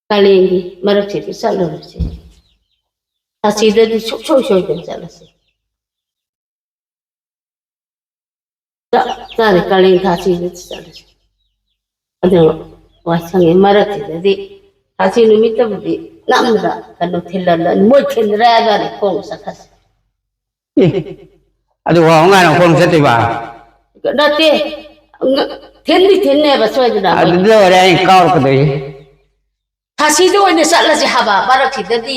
ꯀꯥꯂꯦꯟꯒꯤ ꯃꯔꯛꯁꯤꯗ ꯆꯠꯂꯨꯔꯁꯤ꯫ ꯊꯥꯁꯤꯗꯗꯤ ꯁꯨꯡꯁꯣꯏ ꯁꯣꯏꯗꯅ ꯆꯠꯂꯁꯤ꯫ ꯆꯞ ꯆꯥꯔꯦ, ꯀꯥꯂꯦꯟ ꯊꯥꯁꯤꯗ ꯆꯠꯂꯁꯤ꯫ ꯑꯗꯣ ꯋꯥꯁꯪꯉꯤ ꯃꯔꯛꯁꯤꯗꯗꯤ ꯊꯥꯁꯤ ꯅꯨꯃꯤꯠꯇꯕꯨꯗꯤ ꯅꯝꯗ ꯀꯩꯅꯣ ꯊꯤꯜꯍꯜꯂꯅꯤ, ꯃꯣꯏ ꯊꯤꯟꯗ꯭ꯔꯦ ꯍꯥꯏꯕꯅꯤ, ꯈꯣꯡ ꯆꯠꯈ꯭ꯔꯁꯤ꯫ ꯑꯦ, ꯑꯗꯨ ꯋꯥ ꯉꯥꯏꯅ ꯈꯣꯡ ꯆꯠꯇꯣꯏꯕ? ꯅꯠꯇꯦ, ꯉ-, ꯊꯤꯟꯗꯤ ꯊꯤꯟꯅꯦꯕ ꯁꯣꯏꯗꯅ ꯃꯣꯏ꯫ ꯑꯗꯨꯗ ꯑꯣꯏꯔꯦ ꯑꯩ ꯀꯥꯎꯔꯛꯀꯗꯣꯏꯁꯦ꯫ ꯊꯥꯁꯤꯗ ꯑꯣꯏꯅ ꯆꯠꯂꯁꯦ ꯍꯥꯏꯕ, ꯃꯔꯛꯁꯤꯗꯗꯤ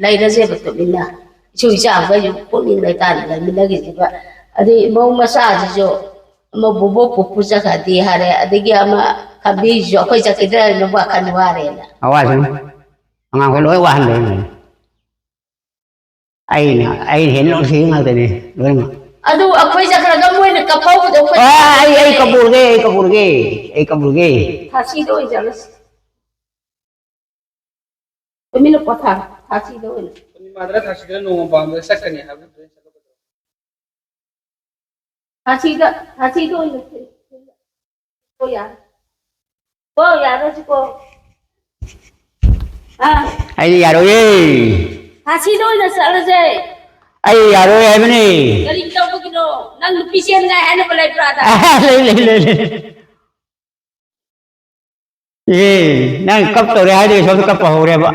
ꯂꯩꯔꯁꯦꯕ ꯇꯨꯃꯤꯟꯅ꯫ ꯏꯁꯨ ꯏꯆꯥ ꯃꯈꯩꯁꯨ ꯄꯨꯛꯅꯤꯡ ꯂꯩꯇꯥꯅ ꯂꯩꯃꯤꯟꯅꯈꯤꯁꯤꯕ꯫ ꯑꯗꯩ ꯃꯧ ꯃꯆꯥꯁꯤꯁꯨ ꯑꯃ ꯕꯣꯕꯣꯛ ꯄꯨꯄꯨ ꯆꯠꯈ꯭ꯔꯗꯤ ꯍꯥꯏꯔꯦ, ꯑꯗꯒꯤ ꯑꯃ ꯈꯝꯕꯤꯁꯤꯁꯨ ꯑꯩꯈꯣꯏ ꯆꯠꯈꯤꯗ꯭ꯔꯅ ꯋꯥꯈꯜ ꯋꯥꯔꯦꯅ꯫ ꯑꯋꯥꯁꯤꯅꯤ꯫ ꯑꯉꯥꯡꯈꯣꯏ ꯂꯣꯏ ꯋꯥꯍꯟꯗꯣꯏꯅꯦ꯫ ꯑꯩꯅ, ꯑꯩꯅ ꯍꯦꯟꯅ ꯅꯨꯡꯁꯤꯕ ꯉꯥꯛꯇꯅꯦ ꯂꯣꯏꯅꯃꯛ꯫ ꯑꯗꯨ ꯑꯩꯈꯣꯏ ꯆꯠꯈ꯭ꯔꯒ ꯃꯣꯏꯅ ꯀꯞꯍꯧꯕꯗꯣ ꯑꯩꯈꯣꯏ ꯑ, ꯑꯩ, ꯑꯩ ꯀꯞꯄꯨꯔꯒꯦ, ꯑꯩ ꯀꯞꯄꯨꯔꯒꯦ, ꯑꯩ ꯀꯞꯄꯨꯔꯒꯦ꯫ ꯊꯥꯁꯤꯗ ꯑꯣꯏꯖꯔꯁꯤ꯫ ꯇꯨꯃꯤꯟꯅ ꯄꯣꯊꯥ, ꯊꯥꯁꯤꯗ ꯑꯣꯏꯅ꯫ ꯄꯨꯔꯅꯤꯃꯥꯗꯔ ꯊꯥꯁꯤꯗꯔ ꯅꯣꯡꯃ ꯄꯥꯟꯕꯗ ꯆꯠꯀꯅꯤ ꯍꯥꯏꯕ ꯅꯠꯇ꯭ꯔꯣ? ꯊꯥꯁꯤꯗ, ꯊꯥꯁꯤꯗ ꯑꯣꯏꯅ ꯊꯤꯜ-, ꯊꯤꯜ-, ꯍꯣ ꯌꯥꯔꯦ꯫ ꯍꯣ ꯌꯥꯔꯣꯏꯁꯤꯀꯣ꯫ ꯑꯥ꯫ ꯑꯩꯗꯤ ꯌꯥꯔꯣꯏꯌꯦ꯫ ꯊꯥꯁꯤꯗ ꯑꯣꯏꯅ ꯆꯠꯂꯁꯦ꯫ ꯑꯩ ꯌꯥꯔꯣꯏ ꯍꯥꯏꯕꯅꯤ꯫ ꯀꯔꯤ ꯇꯧꯕꯒꯤꯅꯣ? ꯅꯪ ꯅꯨꯄꯤ ꯆꯦꯟꯅꯉꯥꯏ ꯍꯥꯏꯅꯕ ꯂꯩꯕ꯭ꯔꯥ ꯑꯗ? ꯂꯩ, ꯂꯩ, ꯂꯩ, ꯂꯩ꯫ ꯑꯦ, ꯅꯪ ꯀꯞ ꯇꯧꯔꯦ ꯍꯥꯏꯗꯨꯒꯤ ꯁꯣꯝꯗ ꯀꯞꯄ ꯍꯧꯔꯦꯕ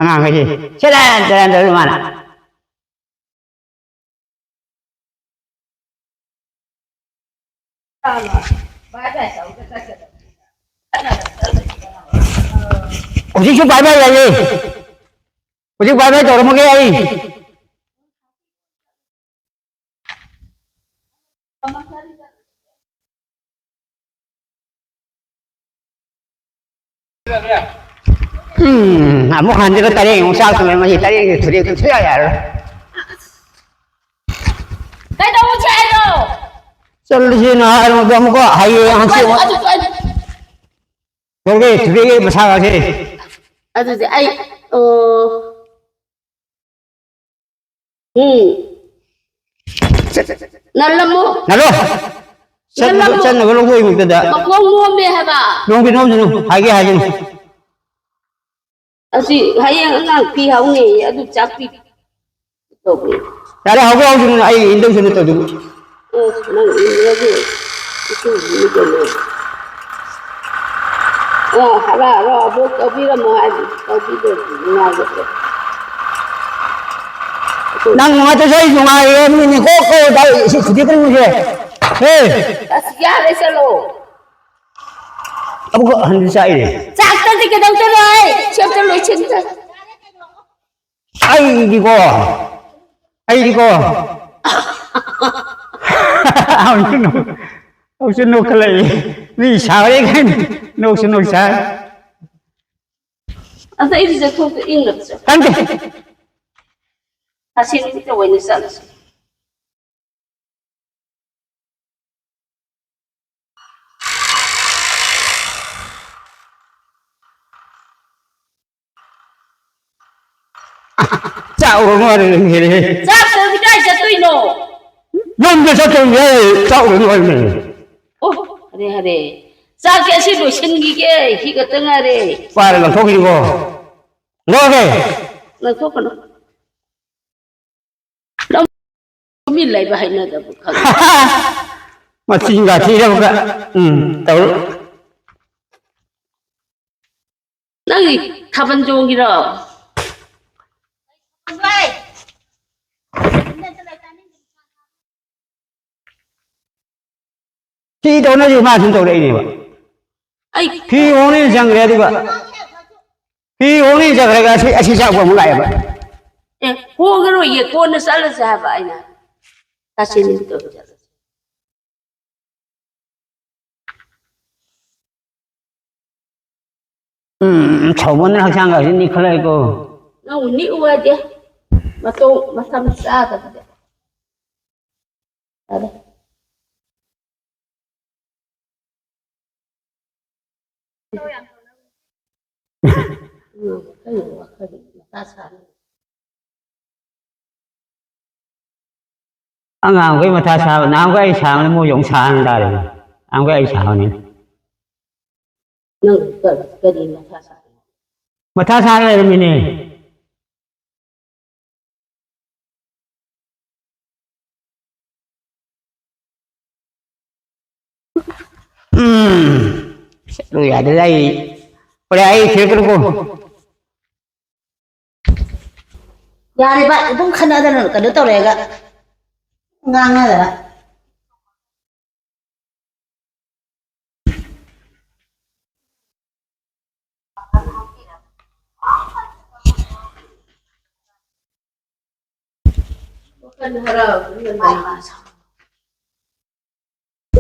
ꯑꯉꯥꯡꯈꯩꯁꯦ꯫ ꯁꯦꯔꯥꯟ ꯇꯨꯔꯥꯟ ꯇꯧꯔꯤ ꯃꯥꯅ꯫ ꯍꯧꯖꯤꯛꯁꯨ ꯄꯥꯏꯕ ꯌꯥꯏꯌꯦ꯫ ꯍꯧꯖꯤꯛ ꯄꯥꯏꯕ ꯇꯧꯔꯝꯃꯒꯦ ꯑꯩ꯫ ꯎꯝ, ꯑꯃꯨꯛ ꯍꯟꯖꯤꯜꯂ ꯇꯔꯦꯠ ꯑꯃꯨꯛ ꯆꯥꯛ ꯊꯣꯡꯉꯦ꯫ ꯃꯁꯤ ꯇꯔꯦꯠꯀꯤ ꯊꯨꯗꯦꯛꯇꯨ ꯁꯨꯡꯌꯥ ꯌꯥꯔꯔꯣꯏ꯫ ꯀꯩꯗꯧꯁꯦ ꯍꯥꯏꯅꯣ? ꯆꯠꯂꯁꯦꯅ ꯍꯥꯏꯔꯕꯗ ꯑꯃꯨꯛꯀ ꯍꯌꯦꯡ ꯍꯪꯆꯤꯠ ꯑꯃꯨꯛ ꯑꯗꯨ, ꯑꯗꯨ, ꯇꯧꯒꯦ, ꯊꯨꯗꯦꯛꯑꯦ ꯃꯁꯥꯒꯁꯦ꯫ ꯑꯗꯨꯗꯤ ꯑꯩ, ꯑꯣ꯫ ꯎꯝ꯫ ꯅꯜꯂꯝꯃꯣ꯫ ꯅꯜꯂꯣ꯫ ꯆꯠꯅꯕ, ꯅꯜꯂꯝꯃꯣ꯫ ꯆꯠꯅꯕ ꯂꯧꯊꯣꯛꯏꯃꯨꯛꯇꯗ꯫ ꯃꯈꯣꯡ ꯅꯣꯝꯃꯦ ꯍꯥꯏꯕ꯫ ꯅꯣꯝꯒꯤ ꯅꯣꯝꯁꯅꯨ꯫ ꯍꯥꯏꯒꯦ ꯍꯥꯏꯒꯅꯤ꯫ ꯑꯁꯤ ꯍꯌꯦꯡ ꯑꯉꯥꯡ ꯐꯤ ꯍꯧꯅꯦꯌꯦ, ꯑꯗꯨ ꯆꯥꯛꯄꯤ ꯇꯧꯕꯤ꯫ ꯌꯥꯔꯦ, ꯍꯧꯒꯦ ꯍꯧꯖꯤꯛ ꯑꯩ ꯏꯟꯗꯧꯁꯅꯨ ꯇꯧꯗꯨꯕꯨ꯫ ꯑꯁ, ꯅꯪ ꯏꯟꯗ꯭ꯔꯗꯤ ꯏꯁꯤꯡ ꯏꯟꯗꯧꯅꯦ꯫ ꯑ, ꯍꯔꯥ ꯍꯔꯥ ꯑꯕꯣꯛ ꯇꯧꯕꯤꯔꯝꯃꯣ ꯍꯥꯏꯗꯤ ꯇꯧꯕꯤꯗ꯭ꯔꯗꯤ ꯅꯨꯡꯉꯥꯏꯒꯗ꯭ꯔꯣ? ꯅꯪ ꯅꯨꯡꯉꯥꯏꯇ꯭ꯔꯁꯨ ꯑꯩ ꯅꯨꯡꯉꯥꯏꯌꯦ, ꯃꯤꯅꯦ꯫ ꯀꯣꯛ ꯀꯣꯛ ꯇꯧ, ꯁꯤ ꯊꯨꯗꯦꯛꯀꯅꯨꯁꯦ꯫ ꯍꯦ! ꯑꯁ, ꯌꯥꯔꯦ, ꯆꯠꯂꯣ꯫ ꯑꯃꯨꯛꯀ ꯍꯟꯖꯤꯜ ꯆꯥꯛꯏꯅꯦ꯫ ꯆꯥꯛꯇꯗꯤ ꯀꯩꯗꯧꯗꯣꯏꯅꯣ ꯑꯩ? ꯁꯦꯝꯇ ꯂꯣꯏꯁꯤꯟꯇ꯫ ꯑꯩꯗꯤꯀꯣ, ꯑꯩꯗꯤꯀꯣ꯫ ꯑꯃꯨꯛꯁꯨ ꯅꯣꯛ-, ꯑꯃꯨꯛꯁꯨ ꯅꯣꯛꯈꯠꯂꯛꯏ꯫ ꯃꯤ ꯁꯥꯎꯔꯦ ꯀꯥꯏꯅ ꯅꯣꯛꯁꯨ ꯅꯣꯛ ꯁꯥꯏ꯫ ꯑꯗ ꯑꯩꯗꯤ ꯆꯠꯊꯣꯛꯇ ꯏꯪꯅꯕ ꯆꯠ-, ꯈꯪꯗꯦ꯫ ꯑꯁꯤ ꯅꯨꯃꯤꯠꯇ ꯑꯣꯏꯅ ꯆꯠꯂꯁꯤ꯫ ꯆꯥꯛ ꯎꯔ ꯃꯥꯜꯂꯦ ꯅꯪ ꯍꯦꯜꯂꯦ꯫ ꯆꯥꯛ ꯆꯥꯕꯗꯤ ꯀꯥꯏ ꯆꯠꯇꯣꯏꯅꯣ? ꯌꯨꯝꯗ ꯆꯠꯇꯣꯏꯅꯦ, ꯆꯥꯛ ꯎꯔ ꯃꯥꯜꯂꯦ꯫ ꯑꯣ, ꯍꯔꯦ, ꯍꯔꯦ꯫ ꯆꯥꯛꯁꯦ ꯑꯁꯤ ꯂꯣꯏꯁꯤꯟꯈꯤꯒꯦ, ꯁꯤ ꯈꯛꯇ ꯉꯥꯏꯔꯦ꯫ ꯄꯥꯏꯔ ꯂꯪꯊꯣꯛꯈꯤꯅꯤꯀꯣ꯫ ꯂꯧꯔꯒꯦ꯫ ꯂꯪꯊꯣꯛꯀꯅꯨ꯫ ꯇꯨꯃꯤꯟ ꯂꯩꯕ ꯍꯩꯅꯗꯕ ꯈꯪꯉꯦ꯫ ꯃꯆꯤꯟꯒ ꯊꯤꯔꯕꯒ꯫ ꯎꯝ, ꯇꯧꯔꯣ꯫ ꯊꯥꯕꯜ ꯆꯣꯡꯒꯤꯔꯣ? ꯁꯤ ꯇꯧꯅꯁꯤ ꯃꯥ ꯁꯨꯝ ꯇꯧꯔꯛꯏꯅꯦꯕ꯫ ꯑꯩ ꯐꯤ ꯍꯣꯡꯅꯦꯅ ꯆꯪꯈ꯭ꯔꯦ, ꯑꯗꯨꯒ ꯐꯤ ꯍꯣꯡꯅꯦꯅ ꯆꯪꯈ꯭ꯔꯒ ꯑꯁꯤ, ꯑꯁꯤ ꯆꯥꯛꯄ ꯑꯃꯨꯛ ꯂꯥꯛꯑꯦꯕ꯫ ꯑꯦ, ꯍꯣꯡꯉꯔꯣꯏꯌꯦ, ꯀꯣꯟꯅ ꯆꯠꯂꯁꯦ ꯍꯥꯏꯕ ꯑꯩꯅ꯫ ꯇꯥꯁꯤꯟ ꯇꯧꯔ ꯆꯠꯂꯁꯦ꯫ ꯎꯝ, ꯁꯥꯎꯃꯟꯗꯅ ꯍꯛꯆꯥꯡꯒꯁꯤ ꯅꯤꯛꯈꯠꯂꯛꯏꯀꯣ꯫ ꯅꯪꯕꯨ ꯅꯤꯛꯎ ꯍꯥꯏꯗꯦ꯫ ꯃꯇꯧ ꯃꯁꯝ ꯆꯥꯗꯕꯗ꯫ ꯐꯔꯦ꯫ ꯎꯝ, ꯀꯩꯅꯣ ꯋꯥꯈꯜꯗꯤ ꯃꯊꯥ ꯁꯥꯅꯤ꯫ ꯑꯉꯥꯡꯈꯩ ꯃꯊꯥ ꯁꯥꯕ, ꯅꯍꯥꯟꯈꯩ ꯑꯩ ꯁꯥꯕꯅꯤ, ꯃꯣꯏꯁꯨ ꯑꯃꯨꯛ ꯁꯥꯍꯟ ꯇꯥꯔꯦ꯫ ꯅꯍꯥꯟꯈꯩ ꯑꯩ ꯁꯥꯕꯅꯤ꯫ ꯅꯪ ꯀꯔꯤ, ꯀꯔꯤ ꯃꯊꯥ ꯁꯥꯔꯤꯅꯣ? ꯃꯊꯥ ꯁꯥꯔ ꯂꯩꯔꯝꯃꯤꯅꯦ꯫ ꯎꯝ꯫ ꯆꯠꯂꯨ ꯌꯥꯗꯦꯗ ꯑꯩ꯫ ꯍꯣꯔꯦꯟ ꯑꯩ ꯊꯤꯔꯛꯀꯅꯨꯀꯣ꯫ ꯌꯥꯔꯦꯕ, ꯑꯗꯨꯝ ꯈꯠꯅꯗꯅ ꯀꯩꯅꯣ ꯇꯧꯔꯦꯒ ꯉꯥꯡꯅꯗꯅ꯫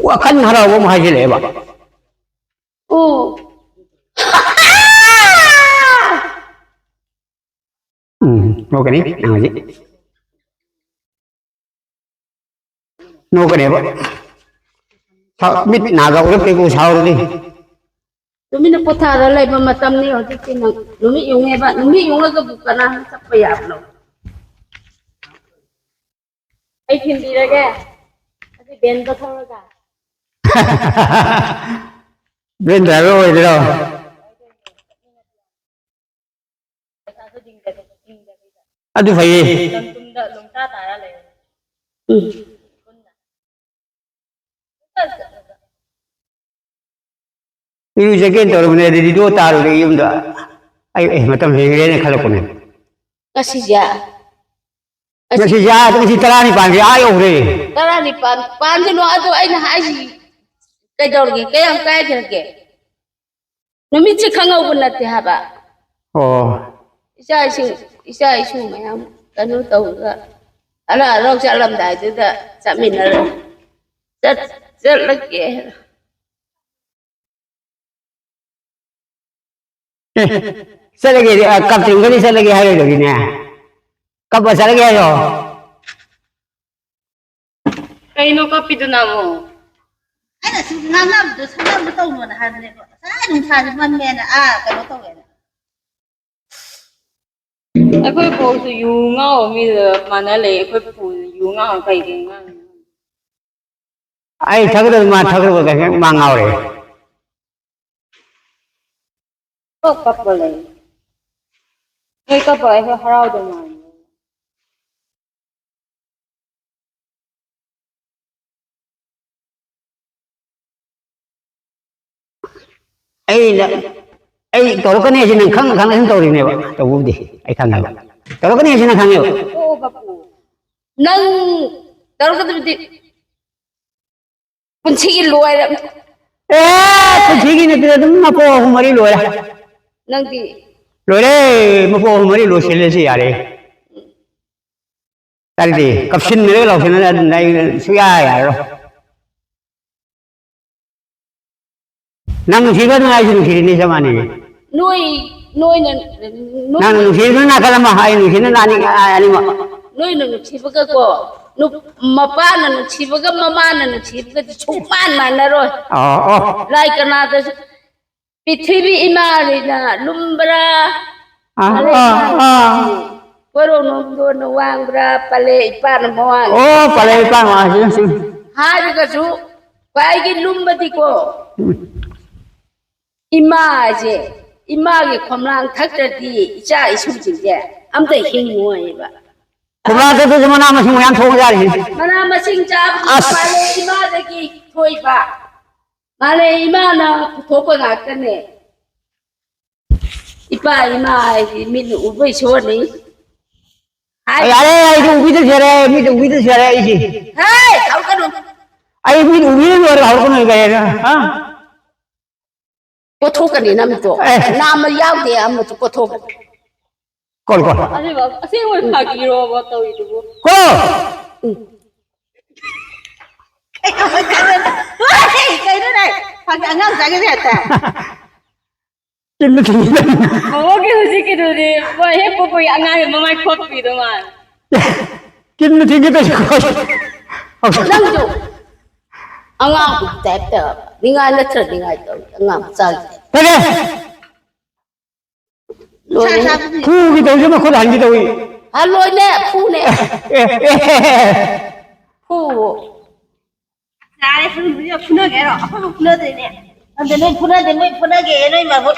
ꯋꯥꯈꯜ ꯍꯔꯥꯎꯕ ꯑꯃ ꯍꯥꯏꯖꯤꯜꯂꯛꯑꯦꯕ꯫ ꯑꯣ꯫ ꯎꯝ, ꯅꯣꯛꯀꯅꯤ ꯅꯪ ꯍꯧꯖꯤꯛ꯫ ꯅꯣꯛꯀꯅꯦꯕ꯫ ꯁꯥꯎ-, ꯃꯤꯠ ꯅꯥꯒ ꯎꯔꯛꯇꯦꯀꯣ ꯁꯥꯎꯔꯗꯤ꯫ ꯇꯨꯃꯤꯟꯅ ꯄꯣꯊꯥꯔ ꯂꯩꯕ ꯃꯇꯝꯅꯤ ꯍꯧꯖꯤꯛꯇꯤ ꯅꯪ꯫ ꯅꯨꯃꯤꯠ ꯌꯨꯡꯉꯦꯕ, ꯅꯨꯃꯤꯠ ꯌꯨꯡꯉꯒꯕꯨ ꯀꯅꯥꯅ ꯆꯠꯄ ꯌꯥꯕꯅꯣ? ꯑꯩ ꯊꯤꯟꯕꯤꯔꯒꯦ꯫ ꯑꯗꯨ ꯚꯦꯟꯗ ꯊꯧꯔꯒ꯫ ꯚꯦꯟ ꯗ꯭ꯔꯥꯏꯚꯔ ꯑꯣꯏꯗꯣꯏꯔꯣ? ꯄꯩꯁꯥꯁꯨ ꯇꯤꯡꯗꯕꯤ-, ꯇꯤꯡꯗꯕꯤꯗ꯫ ꯑꯗꯨ ꯐꯩꯌꯦ꯫ ꯂꯝ ꯇꯨꯝꯗ ꯂꯣꯡꯇꯥ ꯇꯥꯔ ꯂꯩꯔꯦ꯫ ꯎꯝ꯫ ꯏꯔꯨꯖꯒꯦꯅ ꯇꯧꯔꯕꯅꯦ, ꯑꯗꯨꯗꯤ ꯗꯣ ꯇꯥꯔꯨꯔꯦ ꯌꯨꯝꯗ꯫ ꯑꯩ ꯑꯦ ꯃꯇꯝ ꯍꯦꯟꯈ꯭ꯔꯦꯅ ꯈꯜꯂꯛꯄꯅꯦ꯫ ꯉꯁꯤꯁꯦ? ꯉꯁꯤꯁꯦ ꯑꯥ ꯉꯁꯤ ꯇꯔꯥꯅꯤꯄꯥꯟꯁꯦ ꯑꯥ ꯌꯧꯈ꯭ꯔꯦ꯫ ꯇꯔꯥꯅꯤꯄꯥꯟ ꯄꯥꯟꯁꯤꯅꯣ ꯑꯗꯣ ꯑꯩꯅ ꯍꯥꯏꯁꯤ ꯀꯩꯗꯧꯔꯒꯦ? ꯀꯌꯥꯝ ꯀꯥꯏꯈ꯭ꯔꯒꯦ? ꯅꯨꯃꯤꯠꯁꯦ ꯈꯪꯍꯧꯕ ꯅꯠꯇꯦ ꯍꯥꯏꯕ꯫ ꯑꯣ꯫ ꯏꯆꯥ ꯏꯁꯤꯡ, ꯏꯆꯥ ꯏꯁꯨ ꯃꯌꯥꯝ ꯀꯩꯅꯣ ꯇꯧꯔꯒ ꯑꯔꯥ ꯑꯔꯥꯎ ꯆꯠꯂꯝꯗꯥꯏꯗꯨꯗ ꯆꯠꯃꯤꯟꯅꯔ ꯆꯠ-, ꯆꯠꯂꯒꯦ꯫ ꯑꯦ, ꯆꯠꯂꯒꯦꯗꯤ, ꯑ, ꯀꯞꯇ꯭ꯔꯤꯃꯈꯩꯗꯤ ꯆꯠꯂꯒꯦ ꯍꯥꯏꯔꯣꯏꯗꯧꯔꯤꯅꯦ꯫ ꯀꯞꯄ ꯆꯠꯂꯒꯦ ꯍꯥꯏꯔꯣ? ꯀꯩꯅꯣ ꯀꯞꯄꯤꯗꯨꯅ ꯑꯃꯨꯛ? ꯑꯩꯅ ꯁꯨꯝ ꯉꯥꯡꯅꯕꯗꯣ ꯁꯥꯟꯅꯕ ꯇꯧꯅꯣꯅ ꯍꯥꯏꯕꯅꯦꯕ꯫ ꯉꯁꯥꯏ ꯅꯨꯡꯁꯥꯁꯦ ꯃꯝꯃꯦꯅ, ꯑꯥ, ꯀꯩꯅꯣ ꯇꯧꯋꯦꯅ꯫ ꯑꯩꯈꯣꯏ ꯐꯥꯎꯁꯨ ꯌꯨ ꯉꯥꯎꯕ ꯃꯤꯗ ꯃꯥꯟꯅ ꯂꯩ꯫ ꯑꯩꯈꯣꯏ ꯄꯨ ꯌꯨ ꯉꯥꯎꯔ ꯀꯩ ꯀꯩ ꯉꯥꯡꯉꯤꯅꯣ? ꯑꯩ ꯊꯛꯀꯗꯕ ꯃꯥ ꯊꯛꯀꯗꯕ ꯀꯩꯅꯣ ꯃꯥ ꯉꯥꯎꯔꯦ꯫ ꯀꯞ ꯀꯞꯄ ꯂꯩ꯫ ꯅꯣꯏ ꯀꯞꯄ ꯑꯩꯈꯣꯏ ꯍꯔꯥꯎꯗꯧ ꯃꯥꯜꯂꯤ꯫ ꯑꯩꯅ, ꯑꯩ ꯇꯧꯔꯛꯀꯅꯤ ꯍꯥꯏꯁꯤ ꯅꯪ ꯈꯪꯅ ꯈꯪꯅ ꯑꯗꯨꯝ ꯇꯧꯔꯤꯅꯦꯕ꯫ ꯇꯧꯕꯕꯨꯗꯤ ꯑꯩ ꯈꯪꯉꯦꯕ꯫ ꯇꯧꯔꯛꯀꯅꯤ ꯍꯥꯏꯁꯤ ꯅꯪ ꯈꯪꯉꯦꯕ꯫ ꯑꯣ, ꯕꯄꯨ꯫ ꯅꯪ ꯇꯧꯔꯛꯀꯗꯕꯗꯤ ꯄꯨꯟꯁꯤꯒꯤ ꯂꯣꯏꯔꯦ꯫ ꯑꯦ, ꯄꯨꯟꯁꯤꯒꯤ ꯅꯠꯇꯦ, ꯑꯗꯨꯝ ꯃꯄꯣꯛ ꯑꯍꯨꯝ ꯃꯔꯤ ꯂꯣꯏꯔꯦ꯫ ꯅꯪꯗꯤ? ꯂꯣꯏꯔꯦ, ꯃꯄꯣꯛ ꯑꯍꯨꯝ ꯃꯔꯤ ꯂꯣꯏꯁꯤꯜꯂꯁꯤ ꯌꯥꯔꯦ꯫ ꯇꯜꯂꯤ, ꯀꯞꯁꯤꯟꯅꯔꯒ ꯂꯥꯎꯁꯤꯟꯅꯔꯒ ꯑꯗꯨꯝ ꯑꯩ ꯁꯨꯡꯌꯥ ꯌꯥꯔꯔꯣꯏ꯫ ꯅꯪ ꯅꯨꯡꯁꯤꯕ ꯑꯗꯨꯝ ꯑꯩꯁꯨ ꯅꯨꯡꯁꯤꯔꯤꯅꯤ, ꯆꯞ ꯃꯥꯟꯅꯩ꯫ ꯅꯣꯏ, ꯅꯣꯏꯅ, ꯅꯣꯏ ꯅꯪ ꯅꯨꯡꯁꯤꯕꯗꯨꯅ ꯅꯥꯀꯜ ꯑꯃ, ꯑꯩ ꯅꯨꯡꯁꯤꯕꯗꯨꯅ ꯑꯅꯤ-, ꯑꯅꯤꯃꯛ꯫ ꯅꯣꯏꯅ ꯅꯨꯡꯁꯤꯕꯒꯀꯣ, ꯅꯨꯞ-, ꯃꯄꯥꯅ ꯅꯨꯡꯁꯤꯕꯒ ꯃꯃꯥꯅ ꯅꯨꯡꯁꯤꯕꯒꯗꯤ ꯁꯨꯡꯃꯥꯟ ꯃꯥꯟꯅꯔꯣꯏ꯫ ꯑꯣ, ꯑꯣ꯫ ꯂꯥꯏ ꯀꯅꯥꯗꯁꯨ ꯄ꯭ꯔꯤꯊꯤꯕꯤ ꯏꯃꯥꯅꯤꯅ ꯂꯨꯝꯕ꯭ꯔꯥ? ꯑꯥ, ꯄꯥꯂꯦ ꯑꯥ, ꯏꯃꯥꯅ ꯑꯥ꯫ ꯀꯣꯏꯔꯣꯡ ꯅꯣꯡꯗꯣꯟꯅ ꯋꯥꯡꯕ꯭ꯔꯥ? ꯄꯥꯂꯦ ꯏꯄꯥꯅ ꯃꯋꯥꯡ ꯑꯣ, ꯄꯥꯂꯦ ꯏꯄꯥꯅ ꯋꯥꯡ-, ꯁꯤ, ꯁꯤ꯫ ꯍꯥꯏꯔꯒꯁꯨ ꯈ꯭ꯋꯥꯏꯒꯤ ꯂꯨꯝꯕꯗꯤꯀꯣ, ꯎꯝ꯫ ꯏꯃꯥꯁꯦ, ꯏꯃꯥꯒꯤ ꯈꯣꯝꯂꯥꯡ ꯊꯛꯇ꯭ꯔꯗꯤ ꯏꯆꯥ ꯏꯁꯨꯁꯤꯡꯁꯦ ꯑꯝꯇ ꯍꯤꯡꯉꯣꯏꯕ꯫ ꯈꯣꯝꯂꯥꯡ ꯊꯛꯇ꯭ꯔꯁꯨ ꯃꯅꯥ ꯃꯁꯤꯡ ꯃꯌꯥꯝ ꯊꯣꯛꯑ ꯆꯥꯔꯤꯁꯤꯅꯤ꯫ ꯃꯅꯥ ꯃꯁꯤꯡ ꯆꯥꯕꯗꯤ ꯑꯁ꯫ ꯄꯥꯂꯦ ꯏꯃꯥꯗꯒꯤ ꯊꯣꯛꯏꯕ꯫ ꯃꯥꯂꯦ ꯏꯃꯥꯅ ꯄꯨꯊꯣꯛꯄ ꯉꯥꯛꯇꯅꯦ꯫ ꯏꯄꯥ ꯏꯃꯥ ꯍꯥꯏꯗꯤ ꯃꯤꯠꯅ ꯎꯕ ꯏꯁꯣꯔꯅꯤ꯫ ꯍꯥꯏ꯫ ꯌꯥꯔꯦ, ꯑꯩꯗꯤ ꯎꯕꯤꯗꯁꯨ ꯌꯥꯔꯦ, ꯃꯤꯠꯅ ꯎꯕꯤꯗꯁꯨ ꯌꯥꯔꯦ ꯑꯩꯁꯦ꯫ ꯍꯦ, ꯇꯧꯒꯅꯨ꯫ ꯑꯩ ꯃꯤꯠ ꯎꯕꯤꯗ ꯂꯣꯏꯔꯒ ꯍꯧꯔꯛꯀꯅꯨ ꯀꯩ ꯍꯥꯏꯅ? ꯍꯥ? ꯀꯣꯊꯣꯛꯀꯅꯤ ꯅꯃꯤꯠꯇꯣ꯫ ꯑꯦ꯫ ꯅꯥꯝꯃ ꯌꯥꯎꯗꯦ ꯑꯃꯁꯨ ꯀꯣꯊꯣꯛꯀꯅꯤ꯫ Call, call. ꯑꯁꯦꯡꯕ, ꯑꯁꯦꯡꯕ ꯐꯥꯒꯤꯔꯣꯕ ꯇꯧꯔꯤꯗꯨꯕꯨ? ꯀꯣ! ꯎꯝ꯫ ꯀꯩꯅꯣꯅꯦ? ꯐꯥꯒꯤ ꯑꯉꯥꯡ ꯆꯥꯒꯦ ꯍꯦꯛꯇ꯫ ꯀꯤꯟꯅ ꯊꯤꯡꯒꯦ꯫ ꯕꯣꯕꯣꯒꯤ ꯍꯧꯖꯤꯛ ꯀꯩꯅꯣꯗꯤ, ꯃꯣꯏ ꯍꯦꯛ ꯄꯣꯛꯄꯒꯤ ꯑꯉꯥꯡꯒꯤ ꯃꯃꯥꯏ ꯈꯣꯠꯄꯤꯗꯣ ꯃꯥꯜꯂꯦ꯫ ꯀꯤꯟꯅ ꯊꯤꯡꯒꯦ ꯇꯧꯏ꯫ ꯅꯪꯁꯨ ꯑꯉꯥꯡꯒꯤ ꯇꯥꯏꯞꯇ ꯅꯤꯡꯉꯥꯏ ꯅꯠꯇ꯭ꯔ ꯅꯤꯡꯉꯥꯏ ꯇꯧꯏ, ꯑꯉꯥꯡ ꯃꯆꯥꯒꯤ ꯇꯥꯏꯞꯇ꯫ ꯐꯔꯦ꯫ ꯂꯣꯏꯔꯦ꯫ ꯐꯨꯒꯦ ꯇꯧꯏ, ꯃꯈꯨꯠ ꯍꯟꯒꯦ ꯇꯧꯏ꯫ ꯍꯜꯂꯣꯏꯅꯦ, ꯐꯨꯅꯦ꯫ ꯑꯦ, ꯑꯦ, ꯑꯦ, ꯑꯦ꯫ ꯐꯨ꯫ ꯌꯥꯔꯦ, ꯐꯨꯅꯒꯦ ꯍꯥꯏꯔꯣ? ꯑꯩꯈꯣꯏꯕꯨ ꯐꯨꯅꯗꯣꯏꯅꯦ꯫ ꯈꯪꯗꯦ, ꯅꯣꯏ ꯐꯨꯅꯗꯦ, ꯃꯣꯏ ꯐꯨꯅꯒꯦ, ꯅꯣꯏ ꯃꯥꯕꯨ꯫